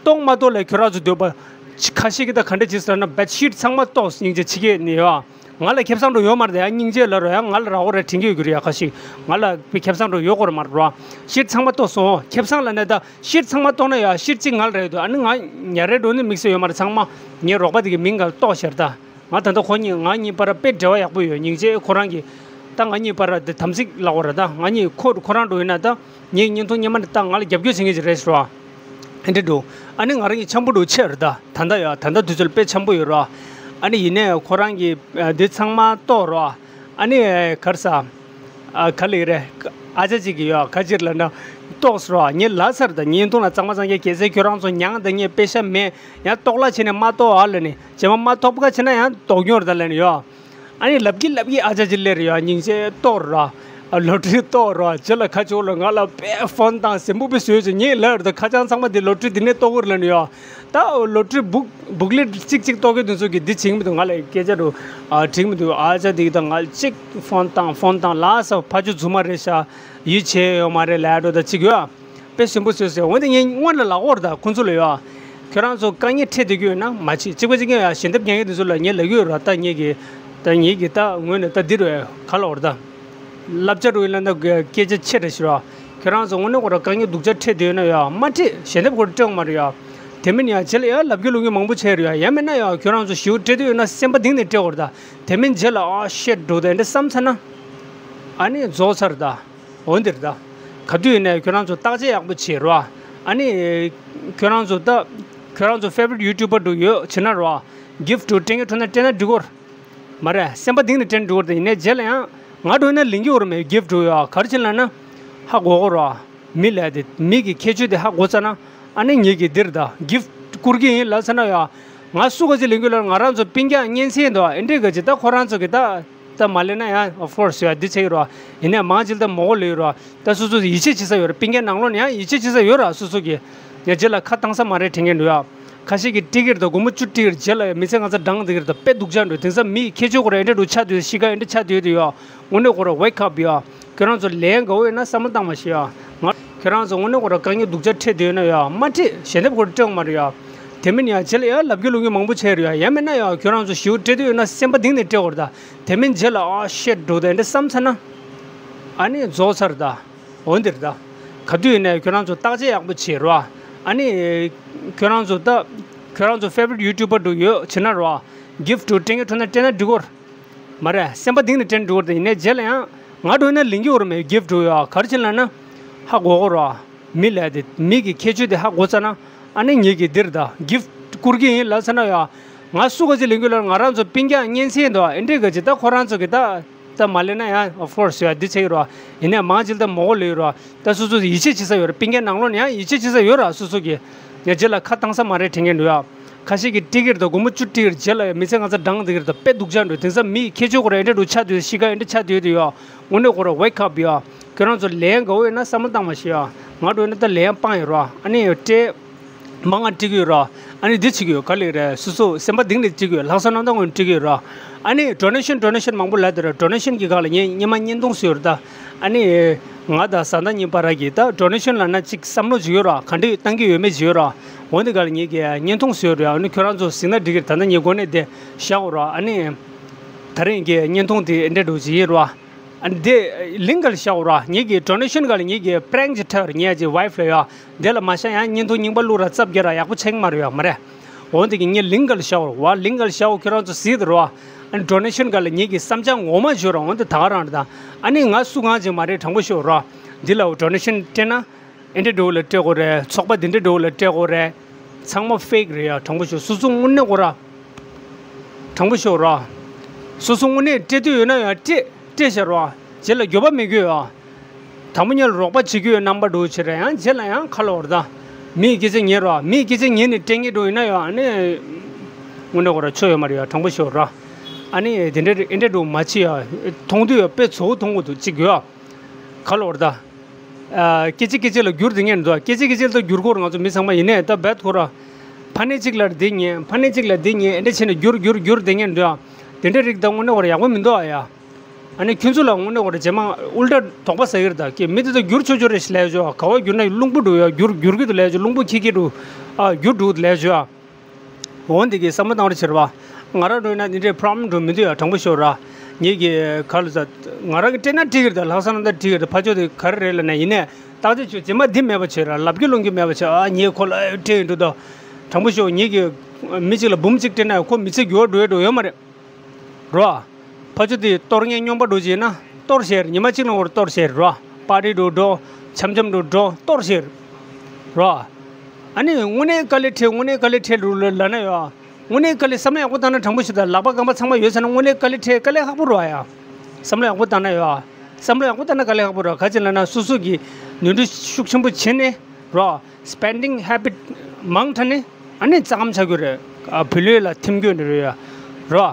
གཏོང་མ་གཏོང་ལ་ཁྱོད་རང་ཚོ་འདོད་པ། ཁ་ཤས་ཀྱིས་ད་ག་འདྲ་བྱེད་ཟེར་ན་བེཌ་ཤིཊ་ཚང་མ་གཏོང་སྙིང་རྗེ་ཆེ་གེ་ནི་ཡོད། ང་ལ་ཁེ་བཟང་འགྲོ་ཡོད་མ་རེད་ཡ། སྙིང་རྗེ་ལ་རོ་ཡ་ང་ལ་ར་འོ་ར་དྲན་གྱི་ཡོད་རྒྱུ་རེད་ཡ། ཁ་ཤས་ང་ལ་ཁེ་བཟང་འགྲོ་ཡོད་སྐོར་མ་རེད་རོ། ཤིཊ་ཚང་མ་གཏོང་སོང་། ཁེ་བཟང་ལ་ནས་ད་ཤིཊ་ཚང་མ་གཏོང་ན་ཡ་ཤིཊ་གཅིག་ང་ལ་རེད་འདུག་ཨ་ནི་ང་ཉ་རེ་འགྲོ་ནི་དམིགས་བསལ་ཡོད་མ་རེད། ཚང་མ་ངའི་རོགས་པ་དེ་གི་མིང་ག་ལ་གཏོགས་ཤར་ད། ང་ད་ལྟ་ཁོ་གཉིས་ང་གཉིས་བར་དཔེ་འབྲེལ་བ་ཡག་པོ་ཡོད། སྙིང་རྗེ་ཁོ་རང་གིས་ད་ང་གཉིས་བར་དེ་དམ་ཚིག་ལབ་དགོས་རེད་ད། ང་གཉིས་ཁོ་ཁོ་རང་འགྲོ་ཡིན་ན་ད་ངའི་བརྙན་ཐུང་སྙན་མ་ནི་ད་ང་ལ་རྒྱབ་སྐྱོར་བྱེད་མཁན་ཅིག་རེད་ཟེར་བ། ཨེ་འདྲ་འགྲོ། ཨ་ནི་ང་རང་གི་འཆམ་པོ་འགྲོ་ཆེ་རེད་ད། ད་ལྟ་ཡ་ད་ལྟ་དུས་ཚོད་དཔེ་འཆམ་པོ་ཡོད་ར། ཨ་ནི་ཡིན་ནའི་ཁོ་རང་གིས་འདི་ཚང་མ་གཏོགས་ར། ཨ་ནི་གར་ས། ཨ་ག་ལེ་རེད། ཨ་ཅག་ཅིག་གིས་ཡོད་ག་ཅིར་ལ་ན། ཏོག་སོ་ར་ངས་ལ་སར་ད་བརྙན་ཐུང་ལ་གཙང་མ་གཙང་རྐྱང་། གལ་སྲིད་ཁྱོད་རང་ཚོ་མྱངས་ད་ངས་པེ་ཤ་མེད་ཡང་ལྟོགས་ལ་བྱས་ནས་མ་ལྟོགས་ཨ་ལ་ནི་རྗེས་མ་མ་ཐོབ་ཁ་བྱས་ན་ཡང་ལྟོགས་མྱོང་ར་ད་ལ་ནི་ཡོད། ཨ་ནི་ལབ་ཀྱི་ལབ་ཀྱི་ཨ་ཅག་ཅིག་སླེབས་ར་ཡོད། སྙིང་རྗེ་ལྟོགས་ར། ལོ་ཊི་རི་ལྟོགས་ར་རྗེས་ལ་ཁ་ཕྱོགས་ལ་ང་ལ་དཔེ་ཕོན་བཏང་སེམས་པོ་དཔེ་བཟོས་བྱས་ངས་ལབ་ར་ད་ཁ་བྱང་ཚང་མ་དེ་ལོ་ཊི་རི་དེ་ནས་ལྟོགས་གི་ར་ལ་ནི་ཡོད། ད་ལོ་ཊི་རི་བུག་བུག་ལེཊ་གཅིག་གཅིག་ལྟོགས་ཀྱི་དུས་ཚོད་ཀྱི་འདི་བྱེད་ཀྱི་མི་འདུག་ང་ལ་སྐད་ཆ་རུ་ཨ་དྲིས་མི་འདུག་ཨ་ཅག་འདི་གི་ད་ང་གཅིག་ཕོན་བཏང་ཕོན་བཏང་ལ་ས་ཕ་ཆུ་རྫུན་མ་རེད་ཤག་ཡིད་ཆེས་ཡོད་མ་རེད་ལབ་འགྲོ་ད་གཅིག་ཡོད། དཔེ་ཞིམ་པོ་བཟོས་ཟེར། འོན་ཏེ་ངས་སྔོན་ལ་ལབ་ཡོད་རེད་ད་ཁོང་ཚོ་ལ་ཡོད། ཁྱོད་རང་ཚོ་དཀའ་ངལ་འཕྲད་བསྡད་ཀྱི་ཡོད་ན་མ་བྱེད། གཅིག་པ་གཅིག་རྐྱང་ཡ་ཞལ་འདེབས་རྒྱག་མཁན་དེ་ཚོ་ལ་ངས་ལབ་ཀྱི་ཡོད་རེད་ད། ངེད་ཀྱི་ད་ངེད་ཀྱི་ད་ངོས་ནས་ད་འདི་རུ་ག་ལབ་ཡོད་རེད་ད། བསླབ་བྱ་རུ་ཡིན་ན་ད་སྐད་ཆ་ཆེ་དྲགས་ཤིག་ར། ཁྱོད་རང་ཚོ་དངོས་གནས་ཁོ་རང་དཀའ་ངལ་སྡུག་ཅག་འཕྲད་བསྡད་ཡོད་ན་ཡ་མ་སྤྲད། ཞལ་འདེབས་ཁོ་རང་སྤྲད་ཡོད་མ་རེད་ཡ། དེ་མིན་ཡ་རྗེས་ལ་ཡ་ལབ་རྒྱུ་ལབ་རྒྱུ་མང་པོ་བྱས་རེད་ཡ། ཡང་མིན་ན་ཡ་ཁྱོད་རང་ཚོ་ཞེ་པོ་སྤྲད་འདོད་ཡོད་ན་སེམས་པ་གཏིང་ནས་སྤྲད་དགོས་རེད་ད། དེ་མིན་རྗེས་ལ་ཨ་ཤེད་འགྲོ་ད་འདྲ་བསམ་ཚར་ན། ཨ་ནི་རྫོགས་ཚར་ད། འོ་འདིར་ད། ག་དུས་ཡིན་ནའི་ཁྱོད་རང་ཚོ་བརྟག་དཔྱད་ཡག་པོ་བྱེད་རོགས། ཨ་ནི། ཁྱོད་རང་ཚོ་ད། ཁྱོད་རང་ཚོ་ཕེ་ཝ་རི་ཊི་ཡུ་ཊུབ་པར་འདྲ་ཡོད་བྱེད་ན་རོགས། གིཕ་ཊི་འདྲ་སྤྲད་མཁན་འདྲ་ཡོད་ན་སྤྲད་ན་འགྲིག་གོ། མ་རེད། སེམས་པ་གཏིང་ནས་སྤྲད་ན་འགྲིག་གོ། ད་ཡིན་ནའི་རྗེས་ལ་ཡང་ང་འདྲ་ཡོད་ན་ལེན་གྱི་ཡོད་རེད་མེད་གིཕ་ཊི་འདྲ་ཡོད་ག་རེ་བྱེད་ལབ་ན། ཧ་གོ་གོ་རོགས། མི་ལབ་དེ་མི་གི་ཁྱད་ཆོས་དེ་ཧ་གོ་ཚར་ན། ཨ་ནི་ངེད་ཀྱིས་འདིར་ད་གིཕ་ཊི་བསྐུར་གྱི་ཡིན་ལབ་ཚར་ན་ཡ། ང་སུ་ག་ཚོད་ལེན་གྱི་ཡོད་ལབ་ན་ང་རང་ཚོ་སྤུན་ཀྱག་གཉེན་ཚན་འདུག་ཨེ་འདྲས་ག་ཅིག་ད་ཁོ་རང་ཚོ་གི་ད། ད་མ་ལེན་ན་ཡང་of course ཡ་འདི་བྱེད་ཀྱི་རོགས། ཡིན་ནའི་མང་ཆེ་ད་མོ་གོ་ལོས་རོགས། ད་སོ་སོ་ཡིད་ཆེས་བྱེད་ས་ཡོད་རེད། སྤུན་ཀྱག་ནང་ལོགས་ནས་ཡང་ཡིད་ཆེས་བྱེད་ས་ཡོད་ར་སོ་སོ་གི། ཡ་རྗེས་ལ་ཁ་བཏང་ས་མ་རེད་དྲན་མཁན་འདུག་ཡ། ཁ་ཤས་ཀྱིས་སྤྲད་ཀྱི་རེད་ད་སྒོར་མོ་བཅུ་སྤྲད་ཀྱི་རེད། རྗེས་ལ་ཡ་མི་ཚེ་ང་ཚོ་འགྲང་བསྡད་ཀྱི་རེད་ད། དཔེ་སྡུག་ཅག་འགྲོ། དེང་སང་མི་ཡི་ཁྱད་ཆོས་ཁོ་ར་ཨེ་འདྲས་འགྲོ་ཆགས་སྡོད། གཤིས་ཀ་ཨེ་འདྲས་ཆགས་སྡོད་དུ་ཡོད། དངོས་གནས་ཁོ་ར་wake up ཡ། ཁྱོད་རང་ཚོ་ལན་དགའ་བོ་ཡོད་ན་བསམ་བློ་བཏང་བ་ཞིག་ཡ། ང་ཁྱོད་རང་ཚོ་དངོས་གནས་ཁོ་ར་དཀའ་ངལ་སྡུག་ཅག་འཕྲད་བསྡད་ཡོད་ན་ཡ་མ་སྤྲད། ཞལ་འདེབས་ཁོ་ར་སྤྲད་ཡོད་མ་རེད་ཡ། དེ་མིན་ཡ་རྗེས་ལ་ཡ་ལབ་རྒྱུ་ལབ་རྒྱུ་མང་པོ་བྱས་རེད་ཡ། ཡང་མིན་ན་ཡ་ཁྱོད་རང་ཚོ་ཞེ་པོ་སྤྲད་འདོད་ཡོད་ན་སེམས་པ་གཏིང་ནས་སྤྲད་དགོས་རེད་ད། དེ་མིན་རྗེས་ལ་ཨ་ཤེད་འགྲོ་ད་འདྲ་བསམ་ཚར་ན། ཨ་ནི་རྫོགས་ཚར་ད། འོ་འདིར་ད། ག་དུས་ཡིན་ནའི་ཁྱོད་རང་ཚོ་བརྟག་དཔྱད་ཡག་པོ་བྱེད་རོགས། ཨ་ནི། ཁྱོད་རང་ཚོ་ད། ཁྱོད་རང་ཚོ་ཕེ་ཝ་རི་ཊི་ཡུ་ཊུབ་པར་འདྲ་ཡོད་བྱེད་ན་རོགས། གིཕ་ཊི་འདྲ་སྤྲད་མཁན་འདྲ་ཡོད་ན་སྤྲད་ན་འགྲིག་གོ། མ་རེད། སེམས་པ་གཏིང་ནས་དྲན་འགྲོ་བར་དུ་ཡིན་ནའི་རྗེས་ལ་ཡང་ང་འགྲོ་ན་ལེན་གྱི་ཡོད་རེད་མེད། གིཕ་ཊི་འགྲོ་ཡོད་ག་རེ་བྱེད་ལབ་ན། ཧ་གོ་གོ་རོགས། མི་ལབ་དེ་མི་གི་ཁྱད་ཆོས་དེ་ཧ་གོ་ཚར་ན། ཨ་ནི་ངེད་ཀྱིས་འདིར་ད་གིཕ་ཊི་བསྐུར་གྱི་ཡིན་ལབ་ཚར་ན་ཡ། ང་སུ་ག་ཚོད་ལེན་གྱི་ཡོད་ལབ་ན་ང་རང་ཚོ་སྤུན་ཀྱག་གཉེན་ཚན་འདུག་ཨེ་འདྲས་ག་ཅིག་ད་ཁོ་རང་ཚོ་གི་ད། ད་མ་ལེན་ན་ཡང་of course ཡ་འདི་བྱེད་ཀྱི་རོགས། ཡིན་ནའི་མང་ཆེ་ད་མོ་གོ་ལོས་རོགས། ད་སོ་སོ་ཡིད་ཆེས་བྱེད་ས་ཡོད་རེད། སྤུན་ཀྱག་ནང་ལོགས་ནས་ཡང་ཡིད་ཆེས་བྱེད་ས་ཡོད་ར་སོ་སོ་གི། ཡ་རྗེས་ལ་ཁ་བཏང་ས་མ་རེད་དྲན་མཁན་འདུག་ཡ། ཁ་ཤས་ཀྱིས་སྤྲད་ཀྱི་རེད་ད་སྒོར་མོ་བཅུ་སྤྲད་ཀྱི་རེད། རྗེས་ལ་ཡ་མི་ཚེ་ང་ཚོ་འགྲང་བསྡད་ཀྱི་རེད་ད། དཔེ་སྡུག་ཅག་འགྲོ། དེང་སང་མི་ཡི་ཁྱད་ཆོས་ཁོ་ར་ཨེ་འདྲས་འགྲོ་ཆགས་སྡོད། གཤིས་ཀ་ཨེ་འདྲས་ཆགས་སྡོད་དུ་ཡ། དངོས་གནས་ཁོ་ར་wake up ཡ། ཁྱོད་རང་ཚོ་ལན་དགའ་བོ་ཡོད་ན་བསམ་བློ་བཏང་མ་ཤེས་ཡ། ང་འགྲོ་ཡིན་ན་ད་ལན་སྤང་ཡོད་ར། ཨ་ནི་སྤྲད། མང་ང་སྤྲད་ཀྱི་ཡོད་ར། ཨ་ནི་འདི་བྱེད་ཀྱི་ཡོད། ག་ལེ་རེད། སོ་སོ་སེམས་པ་གཏིང་ནས་སྤྲད་ཀྱི་ཡོད། ལྷག་བསམ་རྣམ་དག་ངང་སྤྲད་ཀྱི་ཡོད་ར། ཨ་ནི་ཌོ་ནེ་ཤན་ཌོ་ནེ་ཤན་མང་པོ་ལབ་དེ་ར། ཌོ་ནེ་ཤན་གྱི་སྒང་ལ་ངས་སྔོན་མ་བརྙན་ཐུང་བཟོས་ཡོད་ར་ད། ཨ་ནི་ང་དང་བཟའ་ཟླ་གཉིས་བར་གྱི་ད་ཌོ་ནེ་ཤན་ལབ་ན་ཅིག་བསམ་བློ་ཅིག་ཡོད་ར། ག་འདྲ་བཏང་གི་ཡོད་མེད་ཅིག་ཡོད་ར། འོ་འདི་སྒང་ལ་ངས་ཀྱི་བརྙན་ཐུང་བཟོས་ཡོད་ར། ཨ་ནི་ཁྱོད་རང་ཚོ་གཟིགས་ན་འགྲིག་གི་རེད། ད་ལྟ་ངས་འགོ་ནས་དེ་བཞག་ཡོད་ར། ཨ་ནི་ད་རིང་གི་བརྙན་ཐུང་དེ་འདྲ་འདྲ་བོ་ཅིག་ཡིན་ར། ཨ་ནི་དེ་ལིང་ག་ལ་བཞག་ར། ངེད་ཀྱི་ཌོ་ནེ་ཤན་སྒང་ལ་ངེད་ཀྱི་པྲེང་ཅིག་ཐོན་ར། ངེད་ཀྱི་ཝའིཕ་ལ་ཡ། དེ་ལ་མ་བཞག་ཡང་བརྙན་ཐུང་རྙིང་པ་བླུགས་ར་རྩབ་རྒྱག་ར་ཡག་པོ་ཆགས་ཀྱི་མ་རེད་ཡ། མ་རེད། འོ་དེ་གི་ངས་ལིང་ག་ལ་བཞག་ར་བ། ལིང་ག་ལ་བཞག་ཁྱོད་རང་ཚོ་གཟིགས་དེ་ར་བ། ཨ་ནི་ཌོ་ནེ་ཤན་སྒང་ལ་ངེད་ཀྱི་བསམ་འཆར་ངོ་མ་བརྗོད་ར། འོ་དེ་ད་ག་རང་རེད་ད། ཨ་ནི་ང་སུ་གང་ཅིག་མ་རེད། དྲང་པོ་ཤོད་ར། འདི་ལ་ཌོ་ནེ་ཤན་སྤྲད་ན། ཨེ་འདྲ་འདྲ་བོ་ལ་སྤྲད་དགོས་རེད། ཚོགས་པ་འདི་འདྲ་འདྲ་བོ་ལ་སྤྲད་དགོས་རེད། ཚང་མ་ཕེག་རེད་ཡ། དྲང་པོ་ཤོད། སོ་སོ་དངོས་གནས་ཁོ་ར། དྲང་པོ་ཤོད་ར། སོ་སོ་དངོས་གནས་སྤྲད་འདོད་ཡོད་ན་ཡང་སྤྲད་སྤྲད་ཤར་ར། རྗེས་ལ་འགྱོད་པ་མི་དགོས་ཡ། དང་པོ་ཉིད་ལ་རོགས་པ་བྱེད་རྒྱུ་ཡོད་རྣམ་པ་འདྲ་བོ་བྱེད་ར། ཡང་རྗེས་ལ་ཡང་ཁ་ལོ་བར་ད། མིའི་སྐད་ཆ་ཉན་ར། མིའི་སྐད་ཆ་ཉན་ནས་སྤྲད་ངེས་འགྲོ་ཡིན་ན་ཡང་ཨ་ནི། དངོས་གནས་ཁོ་ར་ཆོ་ཡོད་མ་རེད་ཡ། དྲང་པོ་ཤོད་ར། ཨ་ནི་དེ་འདྲ་ཨེ་འདྲ་འདྲ་བོ་མ་བྱེད་ཡ། མཐོང་དུས་ཡ་དཔེ་ཚོ་བོ་མཐོང་གི་འདུག་ཅིག་ཡོད་ཡ། ཁ་ལོ་བར་ད། ཨ། སྐད་ཆ་སྐད་ཆ་ལ་བསྒྱུར་དེ་ངེས་འདུག་སྐད་ཆ་སྐད་ཆ་ལ་ད་བསྒྱུར་དགོས་རེད། ང་ཚོ་མི་ཚང་མ་ཡིན་ནའི་ད་རྦད་ཁོ་ར། ཕ་ནས་གཅིག་ལ་འདི་ཉན། ཕ་ནས་གཅིག་ལ་འདི་ཉན། ཨེ་འདྲ་བྱས་ནས་བསྒྱུར་བསྒྱུར་བསྒྱུར་དེ་ངེས་འདུག་དེ་འདྲ་རིགས་ད་དངོས་གནས་ཁོ་ར་ཡག་པོ་མི་འདུག་ཨ་ཡ། ཨ་ནི་ཁྱོད་ཚོ་ལ་དངོས་གནས་ཁོ་ར་རྗེས་མ་ཨུལ་ཊ་དོགས་པ་ཟ་གི་རེད་ད། ཀྱེ་མི་དེ་ད་བསྒྱུར་ཆོག་ཆོག་རེད་ཞེས་ལབ་ཡ་ཅིག་ཡོད་ཡ། ག་བ་བསྒྱུར་ན་རླུང་བུ་འགྲོ་ཡ། བསྒྱུར་བསྒྱུར་གི་འདུག་ལབ་ཡ་ཅིག་ཡོད། རླུང་བུ་འཁྱིལ་འཁྱིལ་འགྲོ། ཨ། བསྒྱུར་འགྲོ་འདུག་ལབ་ཡ་ཅིག་ཡོད་ཡ། འོ་འདི་གི་བསམ་བློ་བཏང་རོགས་བྱེད་ར་བ། ང་རང་འགྲོ་ཡིན་ན་འདི་འདྲའི་པྲོབ་ལེམ་འགྲོ་མི་འདུག་ཡ། དྲང་པོ་ཤོད་ར། ངེད་ཀྱི་ག་ལ་ཟ། ང་རང་གིས་སྤྲད་ན་འགྲིག་གི་རེད་ད། ལྷག་བསམ་རྣམ་དག་འགྲིག་གི་རེད། ཕར་ཕྱོགས་དེ་ག་རེ་རེད་ལབ་ན་ཡིན་ནའི་བརྟག་དཔྱད་བྱོས། རྗེས་མ་འདི་མེད་པ་བྱོས་ར། ལབ་རྒྱུ་སློང་རྒྱུ་མེད་པ་བྱོས། ཨ། ངས་ཁོ་ལ་སྤྲད་ཡིན་འགྲོ་ད། དྲང་པོ་ཤོད། ངེད་ཀྱི་མི་གཅིག་ལ་འབུམ་གཅིག་སྤྲད་ན་ཁོ་མི་ཚེ་འགྱུར་བ་འགྲོ་ཡ་འགྲོ་ཡོད་མ་རེད། རོ། ཕར་ཕྱོགས་དེ་གཏོར་མཁན་སྨྱོན་པ་འགྲོ་བྱས་ན་གཏོར་བྱས་རེད། ཉི་མ་གཅིག་ནང་བར་གཏོར་བྱས་རེད་རོ། པར་ཊི་འགྲོ་འགྲོ། འཆམ་འཆམ་འགྲོ་འགྲོ། གཏོར་བྱས་རེད་རོ། ཨ་ནི་དངོས་གནས་དཀའ་ལས་འཕྲད། དངོས་གནས་དཀའ་ལས་འཕྲད་འགྲོ་ལབ་ན་ཡོད། དངོས་གནས་དཀའ་ལས། བསམ་བློ་ཡག་པོ་བཏང་ན། དྲང་པོ་ཞུ་ད། ལག་པ་རྐང་པ་ཚང་མ་ཡོད་ཟེར་ན་དངོས་གནས་དཀའ་ལས་འཕྲད། དཀའ་ལས་ཁག་པོ་རེད་ཡ། བསམ་བློ་ཡག་པོ་བཏང་ན་ཡོད། བསམ་བློ་ཡག་པོ་བཏང་ན་དཀའ་ལས་ཁག་པོ་རེད། ག་ཅི་ལབ་ན་སོ་སོ་གིས་ནོར་འཁྲུལ་ཤུགས་ཆེན་པོ་བྱེད་ནས་རོ། སི་པེན་ཌིང་ཧེ་བིཊ་མང་དྲགས་ནས་ཨ་ནི་རྩ་ཁམས་ཆག་གི་རེད། ཨ། བུ་ལོན་ལ་ཐིམ་གྱི་རེད་ཡ། རོ།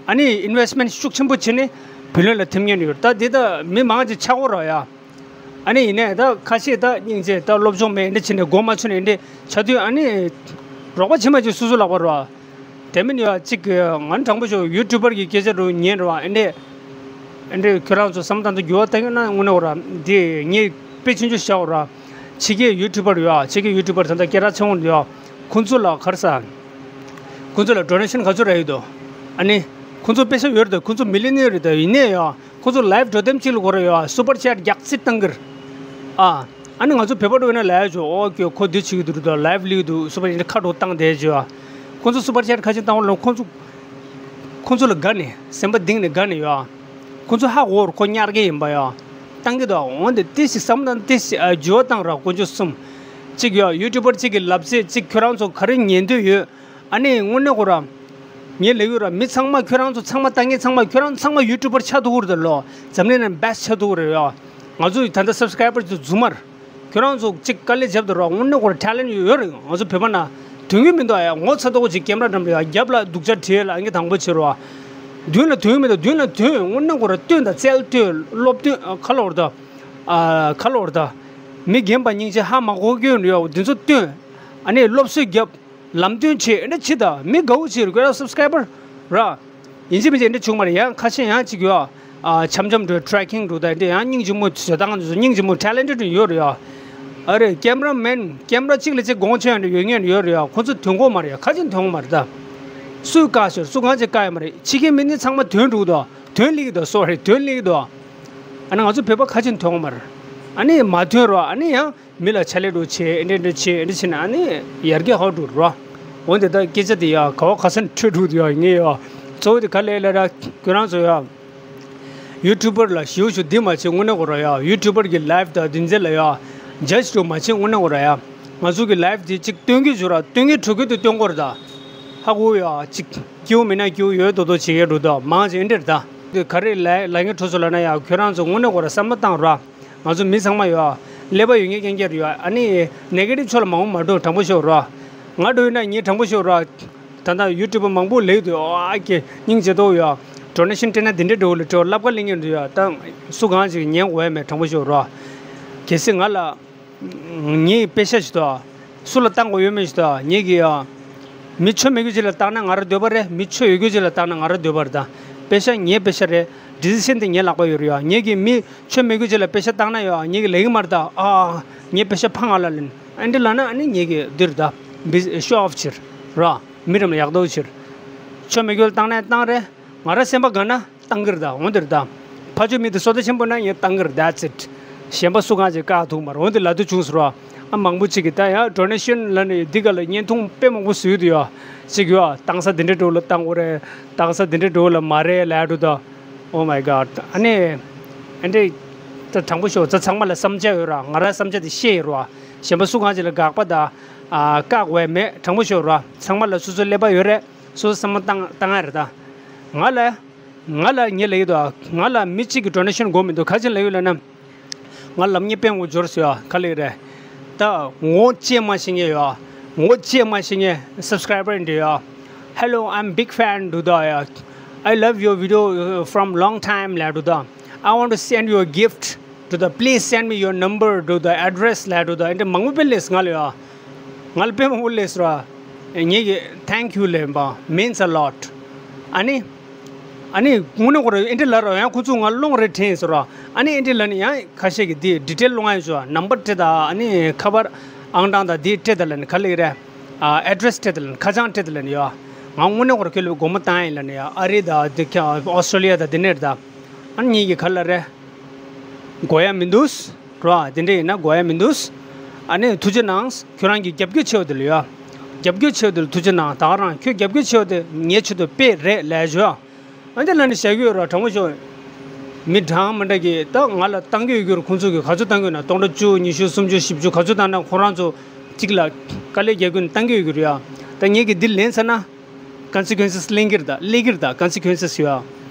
ཨ་ནི་ཨིན་ཝེ་སི་མེན་ཊི་ཤུགས་ཆེན་པོ་བྱེད་ནས་བུ་ལོན་ལ་ཐིམ་གྱི་ཡོད། ད་འདི་ད་མི་མང་ཅིག་ཆག་གི་རེད་ཡ། ཨ་ནི་ཡིན་ནའི་ད་ཁ་ཤས་ད་སྙིང་རྗེ། ད་སློབ་སྦྱོང་མེད། འདི་བྱས་ནས་མགོ་མ་ཚོས་ནས་འདི་ཆགས་དུས་ཨ་ནི་རོགས་པ་བྱེད་མ་བྱེད་སོ་སོ་ལག་པ་རེད། དེ་མིན་ཡ་གཅིག་ང་དྲང་པོ་ཞུ། ཡུ་ཊུབ་པར་གྱི་སྐད་ཆ་རུ་ཉན་རེད་བ། ཨེ་འདྲས་ཨེ་འདྲས་ཁྱོད་རང་ཚོ་བསམ་བློ་བཏང་དུས་འགྱུར་བ་གཏོང་གི་ཡོད་ན་དངོས་གནས་ར་འདི་ངས་དཔེ་ཆུང་ཆུང་བཞག་ར། ཕྱི་རྒྱལ་ཡུ་ཊུབ་པར་ཡོད། ཕྱི་རྒྱལ་ཡུ་ཊུབ་པར་ད་ལྟ་སྐད་གྲགས་ཆེན་པོ་ཡོད། ཁོང་ཚོ་ལ་ག་རེ་ཟ། ཁོང་ཚོ་ལ་ཌོ་ནེ་ཤན་ག་ཚོད་རག་ཡོད་དོ། ཨ་ནི་ཁོང་ཚོ་པེ་ས་ཡོད་རེད་དོ། ཁོང་ཚོ་མི་ལི་ནི་ཡར་རེད་དོ། ཡིན་ནའི་ཡ། ཁོ་ཚོ་ལའིབ་འགྲོ་དེམ་གཅིག་ལ་གོ་ར་ཡོད། སུ་པར་ཆེ་ཊི་རྒྱག་རྩིས་བཏང་གི་རེད། ཨ། ཨ་ནི་ང་ཚོ་བོད་པ་འགྲོ་ཡིན་ན་ལབ་ཡ་ཅིག་ཡོད། ཨོ་ཀྱེ་ཁོ་འདི་བྱེད་ཀྱི་འདུག་རེད་དོ། ལའིབ་སླེབས་ཀྱི་འདུག་སུ་པར་ཆེ་ཊི་ཁ་དྲོ་བཏང་བསྡད་ཅིག་ཡོད། ཁོ་ཚོ་སུ་པར་ཆེ་ཊི་ཁ་ཤས་བཏང་བ་ལ་ཁོ་ཚོ་ཁོ་ཚོ་ལ་དགའ་ནས་སེམས་པ་གཏིང་ནས་དགའ་ནས་ཡོད། ཁོ་ཚོ་ཧ་གོ་ར་ཁོ་ཉར་གི་ཡིན་པ་ཡོད། བཏང་གི་འདུག་འོན་ཏེ་ཏོག་ཙམ་བསམ་བློ་ཏོག་ཙམ་འགྱུར་བ་བཏང་ར། དཀོན་མཆོག་གསུམ། གཅིག་ཡོད། ཡུ་ཊུབ་པར་གཅིག་གི་ལབ་ཚད་གཅིག་ཁྱོད་རང་ཚོ་ག་རེ་ཉན་འདོད་ཡོད། ཨ་ནི་དངོས་གནས་ཁོ་ར། ངས་ལབ་ཡོད་ར། མི་ཚང་མ་ཁྱོད་རང་ཚོ་ཚང་མ་ལྟ་མཁན་ཚང་མ་ཁྱོད་རང་ཚང་མ་ཡུ་ཊུབ་པར་ཆགས་ཐུབ་ཀྱི་རེད་ལོ། འཛམ་གླིང་ནང་བེ་སི་ཊི་ཆགས་ཐུབ་ཀྱི་རེད་ཡ། ང་ཚོ་ད་ལྟ་སབ་སི་ཀ་རའི་བར་ཚོ་རྫུན་མ་རེད། ཁྱོད་རང་ཚོ་གཅིག་དཀའ་ལས་བརྒྱབ་འདུག་ར། དངོས་གནས་ཁོ་ར་ཊེ་ལེན་ཊི་ཡོད་རེད། ང་ཚོ་བོད་པ་ན་དོན་གྱི་མི་འདུག་ཡ། ངོ་ཚ་ཏོག་ཅིག་ཀེམ་ར་འགྲམ་ལ་ཡ་རྒྱབ་ལ་སྡུག་ཅག་བྲིས་ལ་ཨང་ཀི་དང་པོ་བྱེད་རོགས། མདུན་ལ་དོན་མི་འདུག་མདུན་ལ་དོན་དངོས་གནས་ཁོ་ར་སྟོན་དང་རྩལ་སྟོན། སློབ་སྟོན། ཁ་ལོ་བར་ད། ཁ་ལོ་བར་ད། མི་རྒན་པ་སྙིང་རྗེ་ཧ་མ་གོ་སྐྱོན་ཡོད་འདི་ཚོ་སྟོན། ཨ་ནི་སློབ་གསོ་རྒྱབ། ལམ་སྟོན་བྱེད། ཨེ་འདྲ་བྱེད་ད། མི་དགའ་བོ་བྱེད་རེད། ཁྱོད་རང་སབ་སི་ཀ་རའི་བར་ར། ཡིན་གཅིག་མིན་གཅིག་ཨེ་འདྲ་བྱུང་མ་རེད། ཡང་ཁ་ཤས་ཡང་གཅིག་ཡོད། ཨ། འཆམ་འཆམ་འགྲོ་ཊེ་རེ་ཀིང་འགྲོ་ད་ཨེ་འདྲ་ཡང་སྙིང་རྗེ་མོ་བྱེད་སྟངས་འདི་ཚོ་སྙིང་རྗེ་མོ་ཊེ་ལེན་ཊེཌ་ཡོད་རེད་ཡ། ཨ་རེ་ཀེམ་ར་མེན་ཀེམ་ར་གཅིག་ལ་གཅིག་དགོངས་ཆེ་ཡང་འདྲ་ཡོད་ངེས་ཡོད་རེད་ཡ། ཁོ་ཚོ་ཐོན་གོ་མ་རེད་ཡ། ཁ་ཅིག་ཐོན་གོ་མ་རེད་ད། སུས་བཀག་ཤོར། སུ་གང་ཅིག་བཀག་ཡོད་མ་རེད། ཕྱི་རྒྱལ་མི་སྣ་ཚང་མ་ཐོན་འགྲོ་གི་འདུག་ཐོན་སླེབས་ཀྱི་འདུག་སོ་རི། ཐོན་སླེབས་ཀྱི་འདུག་ཨ་ནི་ང་ཚོ་བོད་པ་ཁ་ཅིག་ཐོན་གོ་མ་རེད། ཨ་ནི་མ་ཐོན་རོགས། ཨ་ནི་ཡང་། མི་ལ་ཕྱག་ལས་འགྲོ་བྱེད། ཨེ་འདྲ་འདྲ་བྱེད། ཨེ་འདྲ་བྱེད་ན་ཨ་ནི་ཡར་རྒྱས་ཧོ་འགྲོ་རོ། འོན་ཏེ་ད་སྐད་ཆ་དེ་ཡ་ག་བ་ག་ས་ནས་འཕྲོས་འགྲོ་དེ་ཡ་ངས་ཡ། གཙོ་བོ་དེ་ག་ལས་ལ་ར་ཁྱོད་རང་ཚོ་ཡ། ཡུ་ཊུབ་པར་ལ་ཞེ་པོ་ཞིག་འདི་མ་བྱེད་དངོས་གནས་ཁོ་ར་ཡ། ཡུ་ཊུབ་པར་གྱི་ལའིབ་དང་འདི་ཚོ་ལ་ཡ། ཇ་ཇི་འགྲོ་མ་བྱེད་དངོས་གནས་ཁོ་ར་ཡ། ང་ཚོ་གི་ལའིབ་དེ་གཅིག་སྟོན་གྱི་བྱོས་ར། སྟོན་གྱི་འགྲོ་གི་དེ་སྟོན་དགོས་རེད་ད། ཧ་གོ་ཡ། གཅིག་སྐྱིད་པོ་མིན་ན་སྐྱིད་པོ་ཡོད་དོ་དོ་བྱེད་ཀྱི་འགྲོ་ད། མང་ཆེ་ཨེ་འདྲ་རེད་ད། དེ་ག་རེ་ལ་ལ་ངའི་གྲོས་ཚོ་ལ་ན་ཡ། ཁྱོད་རང་ཚོ་དངོས་གནས་ཁོ་ར་བསམ་བློ་བཏང་ར། ང་ཚོ་མི་ཚང་མ་ཡོད། ཀླད་པ་ཡོད་མཁན་རྐྱང་རྐྱང་རེད་ཡོད། ཨ་ནི་ནེ་གེ་ཊིབ་ཕྱོགས་ལ་མང་པོ་མ་འགྲོ། དྲང་པོ་ཤོད་རོགས། ང་འགྲོ་ཡིན་ན་ངས་དྲང་པོ་ཤོད་རོགས། ད་ལྟ་ཡུ་ཊུབ་པ་མང་པོ་ལེགས་འདུག་ཨ་ཀྱེ་སྙིང་རྗེ་ཏོག་ཡོད། ཌོ་ནེ་ཤན་སྤྲད་ན་འདི་འདྲའི་འགྲོ་གི་ལ་སྤྲད་ལབ་ཀ་ལེན་གྱི་འདུག་ཡ། ད་སུ་གང་ཞིག་ཉན་དགོས་ཡ་མེད། དྲང་པོ་ཤོད་རོགས། གལ་སྲིད་ང་ལ་ངའི་པེ་ཤ་ཞིག་དང་། སུ་ལ་བཏང་དགོས་ཡོད་མེད་ཞིག་དང་། ངེད་ཀྱི་ཡ། མི་ཆོ་མེད་རྒྱུ་ཅིག་ལ་བཏང་ན་ང་རང་འདོད་པ་རེད། མི་ཆོ་ཡོད་རྒྱུ་ཅིག་ལ་བཏང་ན་ང་རང་འདོད་པ་རེད། ད་པེ་ཤ་ངའི་པེ་ཤ་རེད། ཌི་སི་ཤན་དེ་ངའི་ལག་པ་ཡོད་རེད་ཡ། ངེད་ཀྱི་མི་ཆོ་མེད་རྒྱུ་ཅིག་ལ་པེ་ཤ་བཏང་ན་ཡ་ངེད་ཀྱི་ལེགས་མ་རེད་ད། ཨ། ངའི་པེ་ཤ་ཕངས་ང་ལ་ལེན། ཨ་འདྲ་ལབ་ན་ཨ་ནི་ངེད་ཀྱི་འདི་རེད་ད། བི་ཤོ་ཨོཕ་བྱེད་ར། མི་རྣམས་ལ་ཡག་མདོག་བྱེད། ཆོ་མེད་རྒྱུ་ལ་བཏང་ན་བཏང་རེད། ང་རང་སེམས་པ་དགའ་ན་བཏང་གི་རེད་ད། འོ་འདི་རེད་ད། ཕ་ཆོས་མི་དེ་བསོད་བདེ་ཆེན་པོ་ན་ངས་བཏང་གི་རེད། That's it། གཞན་པ་སུ་གང་ཅིག་བཀག་ཐུབ་མ་རེད། འོ་འདི་ལབ་དུས་བྱུང་ཟེར་བ། ཨ་མང་པོ་ཅིག་གིས་ད་ཡང་ཌོ་ནེ་ཤན་ལབ་ནས་འདི་ག་ལ་བརྙན་ཐུང་དཔེ་མང་པོ་བཟོས་འདུག་ཡ། ཅིག་ཡ་བཏང་ས་འདི་འདྲའི་འགྲོ་ལ་བཏང་དགོས་རེད། བཏང་ས་འདི་འདྲའི་འགྲོ་ལ་མ་རེད་ལབ་འདུག་ད། Oh my God། ཨ་ནི། ཨ་འདྲས། ད་དྲང་པོ་ཤོད་ཚ། ཚང་མ་ལ་བསམ་འཆར་ཡོད་ར། ང་རང་བསམ་འཆར་དེ་བཤད་ཡོད་ར། གཞན་པ་སུ་གང་ཅིག་ལ་དགག་པ་དང་། ཨ་བཀག་དགོས་མེད། དྲང་པོ་ཤོད་ར། ཚང་མ་ལ་སོ་སོའི་ཀླད་པ་ཡོད་རེད། སོ་སོ་བསམ་བློ་བཏང་བཏང་ཡ་རེད་ད། ང་ལ། ང་ལ་ངས་ལབ་ཡོད་དོ། ང་ལ་མི་གཅིག་གི་ཌོ་ནེ་ཤན་དགོས་མི་འདུག། ག་ཅིག་ལབ་ཡོད་ལབ་ན། ང་ལབ་ཉེས་དཔེ་ངོ་སྦྱོར་ཟེར་ཡ་ག་ལེ་རེད། ད་ངོ་བཅད་མ་ཤེས་ངེས་ཡ། ངོ་བཅད་མ་ཤེས་ངེས་སབ་སི་ཀ་རའི་བར་འདྲི་ཡ། Hello, I'm big fan འདུག་ད་ཡ། I love your video, uh, from long time ལབ་འདུག་ད། I want to send you a gift འདུག་ད། Please send me your number འདུག་ད། Address ལབ་འདུག་ད། འདི་མང་པོ་དཔེ་སླེབས་ང་ལ་ཡ། ང་ལ་དཔེ་མང་པོ་སླེབས་ར། ངེད་ཀྱི་thank you ལབ་པ་means a lot། ཨ་ནི། ཨ་ནི་དངོས་གནས་ཁོ་རང་ཨེ་འདྲ་ལབ་ར། ཡང་ཁོ་ཚོ་ང་ལོང་རེ་དྲན་ཟེར་ར། ཨ་ནི་ཨེ་འདྲ་ལབ་ནི་ཡང་ཁ་ཤས་ཀྱིས་དེ་ཌི་ཊེལ་སློང་ཡ་ཞུ་བ། ནམ་བར་སྤྲད་ད། ཨ་ནི་ཁ་པར་ཨང་གྲངས་དང་དེ་སྤྲད་ད་ལབ་ནི་ག་ལེ་རེད། ཨ་ཨེ་ཌི་རེ་སི་སྤྲད་ད་ལབ་ནི། ཁ་བྱང་སྤྲད་ད་ལབ་ནི་ཡ། ང་དངོས་གནས་ཁོ་རང་ཁྱོད་ལ་སྒོར་མོ་བཏང་ཡིན་ལབ་ནི་ཡ། ཨ་རི་དང་དེ་ཁ་ཨོ་སི་ཊྲེ་ལི་ཡ་དང་དེ་ནས་རེད་ད། ཨ་ནི་ངེད་ཀྱིས་ག་ལབ་རེད། དགོས་ཡ་མི་འདུག་ར། དེ་འདྲ་ཡིན་ན་དགོས་ཡ་མི་འདུག། ཨ་ནི་ཐུགས་རྗེ་གནང་། ཁྱོད་རང་གི་རྒྱབ་སྐྱོར་ཆེ་བ་དེ་ལ་ཡ། རྒྱབ་སྐྱོར་ཆེ་བ་དེ་ལ་ཐུགས་རྗེ་གནང་། ད་ག་རང་ཁྱོད་རྒྱབ་སྐྱོར་ཆེ་བ་དེ་ངའི་ཆེད་དུ་དཔེ་རེད་ལབ་ཞུ་ཡ། ཨ་འདི་ལ་ནི་བཞག་གི་ཡོད་ར། དྲང་པོ་ཤོད། མི་འདྲ་མི་འདྲ་གི་ད་ང་ལ་བཏང་གི་ཡོད་གི་ར། ཁོང་ཚོ་གི་ག་ཚོད་བཏང་གི་ཡོད་ན། སྟོང་ཕྲག་བཅུ། ཉི་ཤུ། སུམ་ཅུ། བཞི་བཅུ། ག་ཚོད་བཏང་ན་ཁོ་རང་ཚོ་གཅིག་ལ་དཀའ་ལས་རྒྱག་གི་ཡོད་ན་བཏང་གི་ཡོད་གི་ར་ཡ། ད་ངེད་ཀྱིས་འདི་ལེན་ཚར་ན་ཀོན་སི་ཀུན་སི་སི་ལེན་གི་རེད་ད། ལེན་གི་རེད་ད། ཀོན་སི་ཀུན་སི་སི་ཡོད་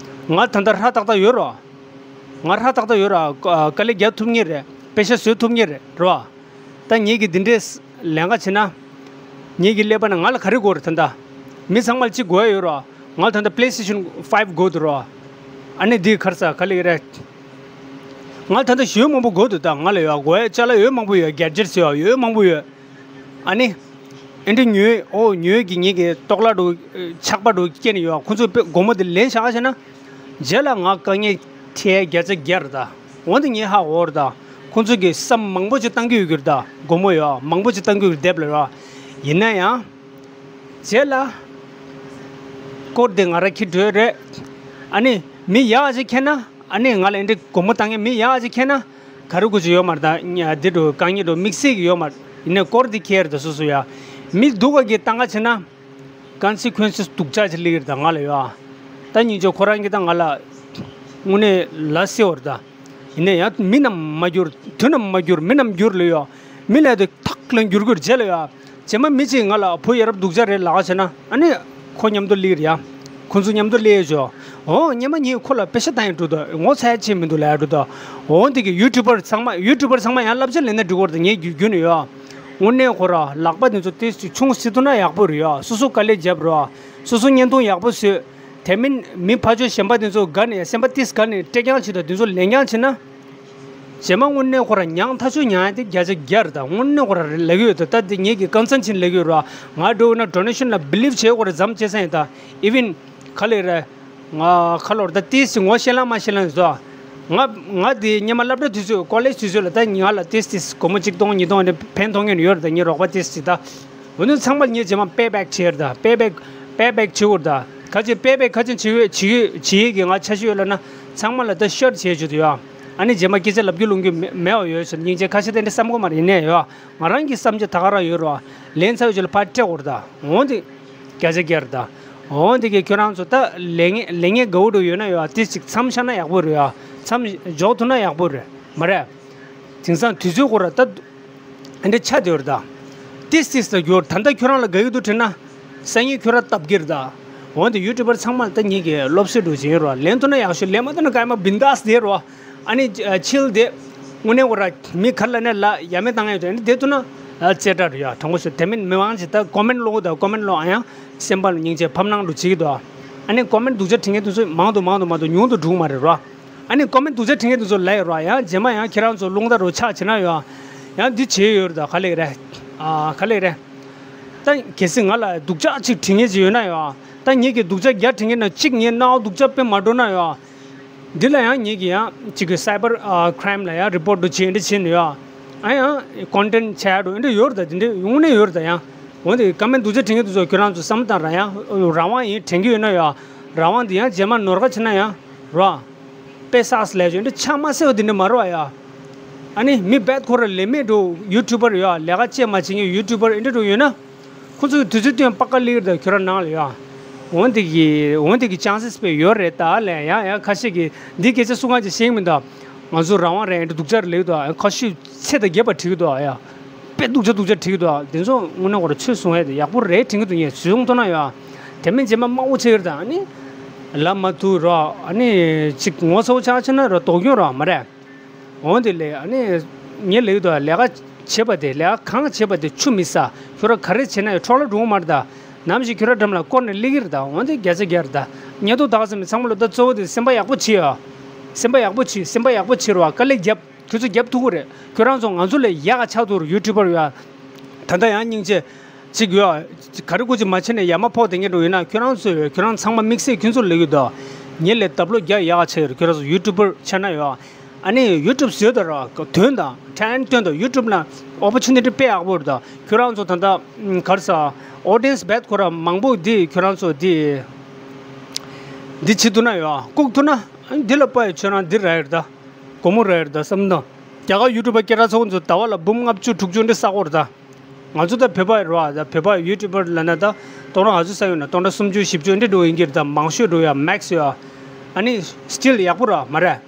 ཡ། ང་ད་ལྟ་ཧྲ་ཏག་ཏག་ཡོད་ར། ང་ཧྲ་ཏག་ཏག་ཡོད་ར། དཀའ་ལས་རྒྱག་ཐུབ་ངེས་རེད། པེ་ཤ་བཟོ་ཐུབ་ངེས་རེད་ར། ད་ངེད་ཀྱིས་འདི་འདྲས་ལན་ཁ་བྱེད་ན། ངེད་ཀྱི་ཀླད་པ་ན་ང་ལ་ག་རེ་དགོས་རེད་ད་ལྟ། མི་ཚང་མ་ལ་གཅིག་དགོས་ཡ་ཡོད་ར། ང་ལ་ད་ལྟ་པི་ལེ་སི་ཊེ་ཤན་ཕའིབ་དགོས་འདུག་ར། ཨ་ནི་འདི་ག་རེ་ཟ་ག་ལེ་རེད། ང་ལ་ད་ལྟ་ཞོལ་མང་པོ་དགོས་འདུག་ད། ང་ལ་ཡོད་དགོས་ཡ་ཅ་ལག་ཡོད་མང་པོ་ཡོད། གེ་ཇེ་ཊི་སི་ཡོད་ཡོད་མང་པོ་ཡོད། ཨ་ནི། ཨེ་འདྲ་ཉོས། ཨོ་ཉོས་ཀྱི་ངེད་ཀྱི་ལྟོགས་ལ་འགྲོ། ཆག་པ་འགྲོ་སྐྱེས་ནས་ཡོད། ཁོང་ཚོས་དཔེ་སྒོར་མོ་དེ་ལེན་བཞག་བྱས་ན། རྗེས་ལ་ང་དཀའ་ངལ་འཕྲད་བརྒྱ་ཆ་བརྒྱ་རེད་ད། འོན་ཏེ་ངས་ཧ་གོ་རེད་ད། ཁོང་ཚོས་ཀྱི་སམ་མང་པོ་ཅིག་བཏང་གི་ཡོད་ཀྱི་རེད་ད། སྒོར་མོ་ཡོད་མང་པོ་ཅིག་བཏང་གི་ཡོད་ཀྱི་རེད་དེབ་ལ་ཡོད། ཡིན་ན་ཡང་། རྗེས་ལ། སྐོར་དེ་ང་རང་འཁྱེར་འགྲོ་ཡ་རེད། ཨ་ནི་མི་ཡག་ཅིག་འཁྱེར་ན། ཨ་ནི་ང་ལ་ཨེ་འདྲ་སྒོར་མོ་བཏང་མཁན་མི་ཡག་ཅིག་འཁྱེར་ན། ག་རེ་དགོས་ཀྱི་ཡོད་མ་རེད་ད། ཉ་འདི་འགྲོ་དཀའ་ངལ་འགྲོ་དམིགས་བསལ་གྱི་ཡོད་མ་རེད། ཡིན་ནའི་སྐོར་འདི་ཁྱེར་ད་སོ་སོ་ཡ། མི་སྡུག་ག་གི་བཏང་ག་བྱེད་ན། ཀོན་སི་ཀུན་སི་སྡུག་ཅག་ཅིག་སླེབས་ཀྱི་རེད་ད་ང་ལ་ཡ། ད་སྙིང་རྗེ་ཁོ་རང་གིས་ད་ང་ལ་དངོས་གནས་ལ་སེ་བ་རེད་ད། ཡིན་ནའི་ཡང་མི་རྣམས་མ་འགྱུར། དུས་རྣམས་མ་འགྱུར། མི་རྣམས་འགྱུར་ལོས་ཡ། མི་ལས་དུ་ཐག་ལ་འགྱུར་དགོས་རེད་རྗེས་ལ་ཡ། རྗེས་མ་མི་གཅིག་ང་ལ་བུ་ཡ་རབས་སྡུག་ཅག་རེད་ལབ་ག་བྱེད་ན། ཨ་ནི་ཁོ་མཉམ་དུ་སླེབས་རེད་ཡ། ཁོ་ཚོ་མཉམ་དུ་སླེབས་ཡོད་ཅོ། འོ་སྔོན་མ་ངས་ཁོ་ལ་པེ་ཤ་བཏང་ཡ་འགྲོ་ད། ངོ་ཚ་ཡ་བྱེད་མི་འདུག་ལབ་ཡ་འགྲོ་ད། འོ་འདི་གི་ཡུ་ཊུབ་པར་ཚང་མ་ཡུ་ཊུབ་པར་ཚང་མ་ཡང་བསླབ་བྱ་ལེན་ན་འགྲིག་གི་རེད་ད། ངས་རྒྱུ་རྒྱུ་ནས་ཡོད། དངོས་གནས་ཁོ་ར་ལག་པ་དེ་ཚོ་ཏོག་ཙམ་ཆུང་སྲིད་ཐུབ་ན་ཡག་པོ་རེད་ཡ། སོ་སོ་དཀའ་ལས་རྒྱབ་ར། སོ་སོ་བརྙན་ཐུང་ཡག་པོ་བཟོས། དེ་མིན་མི་ཕར་ཕྱོགས་གཞན་པ་དེ་ཚོ་དགའ་ནས་སེམས་པ་ཏིས་དགའ་ནས་སྤྲད་རྐྱང་བྱེད་དང་། དེ་ཚོ་ལེན་རྐྱང་བྱེད་ན། རྗེས་མ་དངོས་གནས་ཁོ་ར་མྱངས་ཐག་ཆོད་མྱངས་ཡ་དེ་བརྒྱ་ཆ་བརྒྱ་རེད་ད། དངོས་གནས་ཁོ་ར་ལབ་ཀྱི་ཡོད་ད། ད་དེ་ངེད་ཀྱི་ཀོན་སན་ཆིན་ལབ་ཀྱི་ཡོད་ར། ང་འགྲོ་ན་ཌོ་ནེ་ཤན་ལ་བི་ལིབ་བྱེད་ཁོ་ར་མཚམས་བཅད་ས་ཡིན་ད། ཨི་ཝན་ག་ལེ་རེད། ང་ཁ་ལོར་ད་ཏིས་ངོ་ཤེས་ལང་མ་ཤེས་ལང་ཟོ། ང་ང་དེ་སྔོན་མ་སློབ་གྲྭ་དུས་ཚོད་ཀོ་ལེཇ་དུས་ཚོད་ལ་ད་ང་ལ་ཏིས་ཏིས་སྒོར་མོ་གཅིག་སྟོང་ཉིས་སྟོང་དེ་ཕན་ཐོགས་མཁན་ཡོད་རེད་ད། ངའི་རོགས་པ་ཏིས་ཏིས་ད། འོ་ན་ཚང་མ་ལ་ངས་རྗེས་མ་པེ་བེག་བྱེད་ཡོད་རེད་ད། པེ་བེག་པེ་བེག་བྱེད་དགོས་རེད་ད། ག་ཅི་པེ་བེག་ག་ཅི་བྱེད་ཡོད་བྱེད་ཡོད་བྱེད་ཡས་ཀྱི་ང་འཆར་གཞི་ཡོད་ལབ་ན། ཚང་མ་ལ་ད་ཤེར་བྱེད་རྒྱུ་དེ་ཡོད། ཨ་ནི་རྗེས་མ་སྐད་ཆ་ལབ་རྒྱུ་ལུང་རྒྱུ་མེད་མེད་པ་ཡོད་ཟེར། སྙིང་རྗེ་ཁ་ཤས་དེ་འདྲ་བསམ་གི་མ་རེད། ཡིན་ནའི་ཡོད། ང་རང་གི་བསམ་འཆར་ད་ག་རང་ཡོད་རེད་བ། ལན་ཚར་བའི་རྗེས་ལ་ཕར་སྤྲད་དགོས་རེད་ད། འོ་འདི། བརྒྱ་ཆ་བརྒྱ་རེད་ད། འོ་འདི་གས་ཁྱོད་རང་ཚོ་ད་ལས་ངན་ལས་ངན་དགའ་བོ་འགྲོ་ཡོད་ན་ཡོད། ཏིས་ཅིག་མཚམས་བཞག་ན་ཡག་པོ་རེད་ཡ། མཚམས་འཇོག་ཐུབ་ན་ཡག་པོ་རེད། མ་རེད། དེང་སང་དུས་ཚོད་ཁོ་ར་ད། འདི་ཆ་དེ་བར་ད། ཏིས་ཏིས་ད་འགྱུར། ད་ལྟ་ཁྱོད་རང་ལ་དགའ་ཡོད་དུ་དྲན་ན། སང་ཉིན་ཁྱོད་རང་སྟབས་ཀྱིར་ད། འོན་ཏེ་ཡུ་ཊུབ་པར་ཚང་མ་ལ་ད་ངེད་ཀྱི་སློབ་གསོའི་འགྲོ་བཞིན་རོ། ལེན་ཐུབ་ན་ཡག་ཤོས། ལེན་མ་ཐུབ་ན་ཀ་མ་བིན་དཱས་དེ་རོ། ཨ་ནི་ཨ་ཆིལ་དེ། དངོས་གནས་ཁོ་ར་མི་ག་ལ་ནས་ལ་ཡ་མེད་བཏང་ཡོད་དེ། ཨ་ནི་དེ་ཐུབ་ན་ཨ་རྩེ་གྲ་རེད་ཡ། དྲང་པོ་ཤོད། དེ་མིན་མི་མང་ཅིག་ད་ཀོ་མེན་ལོག་ད། ཀོ་མེན་ལོག་ཨ་ཡང་སེམས་པ་ལ་སྙིང་རྗེ་ཕམ་གནང་འགྲོ་བྱེད་ཀྱི་འདུག་ཨ། ཨ་ནི་ཀོ་མེན་སྡུག་ཅག་འབྲི་མཁན་དེ་ཚོ་མང་དུ་མང་དུ་མང་དུ་ཉུང་དུ་འགྲོ་གི་མ་རེད་རོ། ཨ་ནི་ཀོ་མེན་སྡུག་ཅག་འབྲི་མཁན་དེ་ཚོ་ལས་རོ། ཡང་རྗེས་མ་ཡང་ཁྱེད་རང་ཚོ་རླུང་རྟ་རུ་ཆག་བྱེད་ན་ཡོད། ཡང་འདི་བྱེད་ཡོད་རེད་ད། ག་ལེ་རེད། ཨ་ག་ལེ་རེད། ད་གལ་སྲིད་ང་ལ་སྡུག་ཅག་ཅིག་འབྲི་མཁན་ཅིག་ཡོད་ན་ཡོད། ད་ངེད་ཀྱི་སྡུག་ཅག་བརྒྱ་འབྲི་མཁན་ནང་གཅིག་ངའི་སྣང་བ་སྡུག་ཅག་དཔེ་མ་འགྲོ་ན་ཡོད། འདི་ལ་ཡང་ངེད་ཀྱི་ཡང་གཅིག་གི་སའི་བར་ཁྲའིམ་ལ་ཡང་རི་པོར་ཊུ་བྱེད་འདི་བྱེད་ནི་ཡོད། ཨ་ཡང་ཀོན་ཊེན་ཊི་ཆགས་འགྲོ་འདི་འདྲ་ཡོད་རེད་ད། འདི་འདྲ་དངོས་གནས་ཡོད་རེད་ད། ཡང་འོན་ཏེ་ཀོ་མེན་སྡུག་ཅག་འབྲི་མཁན་དེ་ཚོ་ཁྱོད་རང་ཚོ་བསམ་བློ་བཏང་ར། ཡང་རང་དབང་ཡིན་དྲན་གྱི་ཡོད་ན་ཡོད། རང་དབང་འདི་ཡང་རྗེས་མ་ནོར་ཁ་ཕྱིན་ན་ཡང་རོ། དཔེ་སགས་ལས་བྱོས་འདི་ཆ་མ་སེ་བ་འདི་འདྲ་མ་རོ་ཡ། ཨ་ནི་མི་རྦད་ཁོ་ར་ལས་མེད་འགྲོ་ཡུ་ཊུབ་པར་ཡོད། ལས་ཀ་བྱེད་མ་བྱེད་མཁན་ཡུ་ཊུབ་པར་འདི་འདྲ་ཡོད་ན། ཁོ་ཚོས་དུས་ཚོད་བཏོན་པ་ཀ་ལིར་དང་ཁྱོད་རང་ནང་ལ་ཡོད། འོན་ཏེ་གི་འོན་ཏེ་གི་ཅན་སེས་དཔེ་ཡོད་རེད་ད་ལས། ཡང་ཡང་ཁ་ཤས་ཀྱིས་འདི་སྐད་ཆ་སུ་གང་ཅིག་ཤེས་ཀྱི་མི་འདུག་ང་ཚོ་རང་དབང་རེད་འདི་སྡུག་ཅག་ལེགས་འདུག་ཁ་ཤས་ཚད་དང་རྒྱབ་པ་བྲིས་ཀྱི་འདུག་ཡ། དཔེ་སྡུག་ཅག་སྡུག་ཅག་བྲིས་ཀྱི་འདུག་དེ་ཚོ་དངོས་གནས་ཁོ་ར་ཆོས་གསུང་ཡས་དེ་ཡག་པོ་རེད་དྲན་གྱི་འདུག་ངས་ཚོད་སོང་ཡས་དེ། ཡག་པོ་རེད་དྲན་གྱི་འདུག་ངས་ཚོད་སོང་དོ་ན་ཡ། དེ་མིན་རྗེས་མ་དམའ་བོ་ཆེ་ཡོད་ད། ཨ་ནི་ལབ་མ་ཐུབ་རོ། ཨ་ནི་ཅིག་ངོ་ཚ་བོ་ཆགས་ཕྱིན་ན་རོ་དོགས་སྐྱོན་རོ་མ་རེད། འོན་ཏེ་ལས་ཨ་ནི་ངས་ལབ་ཀྱི་འདུག་ལས་ཀ་བྱེད་པ་དེ་ལས་ཀ་གང་བྱེད་པ་དེ་ཆུ་མི་ཟ། ཁྱོད་ར་ག་རེ་བྱེད་ན་ཡང་འཕྲོ་བརླག་འགྲོ་གི་མ་རེད་ད། ནམ་ཞིག་ཁྱོད་ར་འགྲམ་ལ་བསྐོར་ནས་སླེབས་ཀྱི་རེད་ད། འོན་ཏེ་བརྒྱ་ཆ་བརྒྱ་རེད་ད། བརྙན་ཐུང་དག་ཙམ་མི་ཚང་མ་ལོ་ད་གཙོ་བོ་དེ་སེམས་པ་ཡག་པོ་བྱེད་ཡ། སེམས་པ་ཡག་པོ་བྱེད། སེམས་པ་ཡག་པོ་བྱེད་རོགས། དཀའ་ལས་རྒྱབ། ཁྱོད་ཚོ་རྒྱབ་ཐུབ་ཀྱི་རེད། ཁྱོད་རང་ཚོ་ང་ཚོ་ལས་ཡག་ག་ཆགས་ཐུབ་རེད། ཡུ་ཊུབ་པར་ཡོད་ད། ད་ཡང་སྙིང་རྗེ། ཅིག་ཡོད། ག་རེ་དགོས་ཅིག་མ་བྱས་ནས་ཡ་མ་ཕོག་བསྡད་མཁན་འགྲོ་ཡོད་ན་ཁྱོད་རང་ཚོས་ཡོད། ཁྱོད་རང་ཚང་མ་དམིགས་བསལ་ཁྱོད་ཚོར་ལབ་ཀྱི་འདུག་ངས་ལས་ལྡབ་ལོ་བརྒྱ་ཡག་ཆགས་ཡོད་རེད། ཁྱོད་རང་ཚོ་ཡུ་ཊུབ་པར་ཆགས་ན་ཡོད། ཨ་ནི་ཡུ་ཊུབ་བཟོས་དང་ར་དོན་དང་ཊེ་ལེན་ཊི་སྟོན་དང་། ཡུ་ཊུབ་ལ་ཨོ་པོར་ཅུ་ནི་ཊི་དཔེ་ཡག་པོ་རེད་ད། ཁྱོད་རང་ཚོ་ད་ལྟ་ག་རེ་ཟ། ཨོ་ཌི་ཡེན་སི་རྦད་ཁོ་ར་མང་པོ་འདི་ཁྱོད་རང་ཚོ་འདི་འདི་བྱེད་ཐུབ་ན་ཡོད། བཀུག་ཐུབ་ན་འདི་ལ་དཔའ་ཡོད། ཁྱོད་རང་འདི་རག་ཡོད་རེད་ད། སྒོར་མོ་རག་ཡོད་རེད་ད་བསམ་དང་། རྒྱ་གར་ཡུ་ཊུབ་པ་སྐད་གྲགས་ཚ་བོ་ཚོ་ཟླ་བ་ལ་འབུམ་ལྔ་བཅུ་དྲུག་ཅུ་འདི་བསགས་ཀྱི་ཡོད་རེད་ད། ང་ཚོ་ད་བོད་པ་རེད་བ། ད་བོད་པ་ཡུ་ཊུབ་པར་ལབ་ན་ད་སྟོང་ཕྲག་ག་ཚོད་བསགས་ཡོད་ན། སྟོང་ཕྲག་སུམ་ཅུ་བཞི་བཅུ་འདི་འགྲོ་ཡིན་གྱི་རེད་ད། མང་ཤོས་འགྲོ་ཡ་མེག་སི་ཡོད། ཨ་ནི་སི་ཊིལ་ཡག་པོ་རེད་མ་རེད།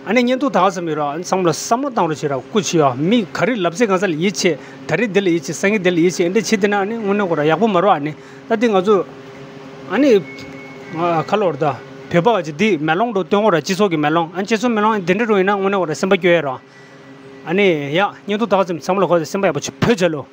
ཨ་ནི་བརྙན་ཐུང་དག་ཙམ་ཡོད་ར། ཨ་ནི་ཚང་མ་ལ་བསམ་བློ་བཏང་རོགས་བྱེད་ར། སྐུ་མཁྱེན་ཡ། མི་ག་རེ་ལབ་ཚད་གང་ས་ལ་ཡིད་ཆེས། ད་རེས་འདི་ལ་ཡིད་ཆེས། སང་ཉིན་འདི་ལ་ཡིད་ཆེས། འདི་བྱེད་བསྡད་ན་ཨ་ནི་དངོས་གནས་ཁོ་ར་ཡག་པོ་མ་རེད། ཨ་ནི་ད་འདི་ང་ཚོ་ཨ་ནི་ཁ་ལོ་ར་ད་བོད་པ་བ་ཅིག་འདི་མེ་ལོང་འགྲོ་སྟོན་གོ་ར། སྤྱི་ཚོགས་ཀྱི་མེ་ལོང་། ཨ་ནི་སྤྱི་ཚོགས་མེ་ལོང་འདི་འདྲ་འགྲོ་ཡིན་ན་དངོས་གནས་ཁོ་ར་སེམས་པ་སྐྱོ་ཡ་ར། ཨ་ནི་ཡ་བརྙན་ཐུང་དག་ཙམ་ཚང་མ་ལ་གོ་སེམས་པ་ཡག་པོ་བྱེད། བོད་རྒྱལ་ལོ།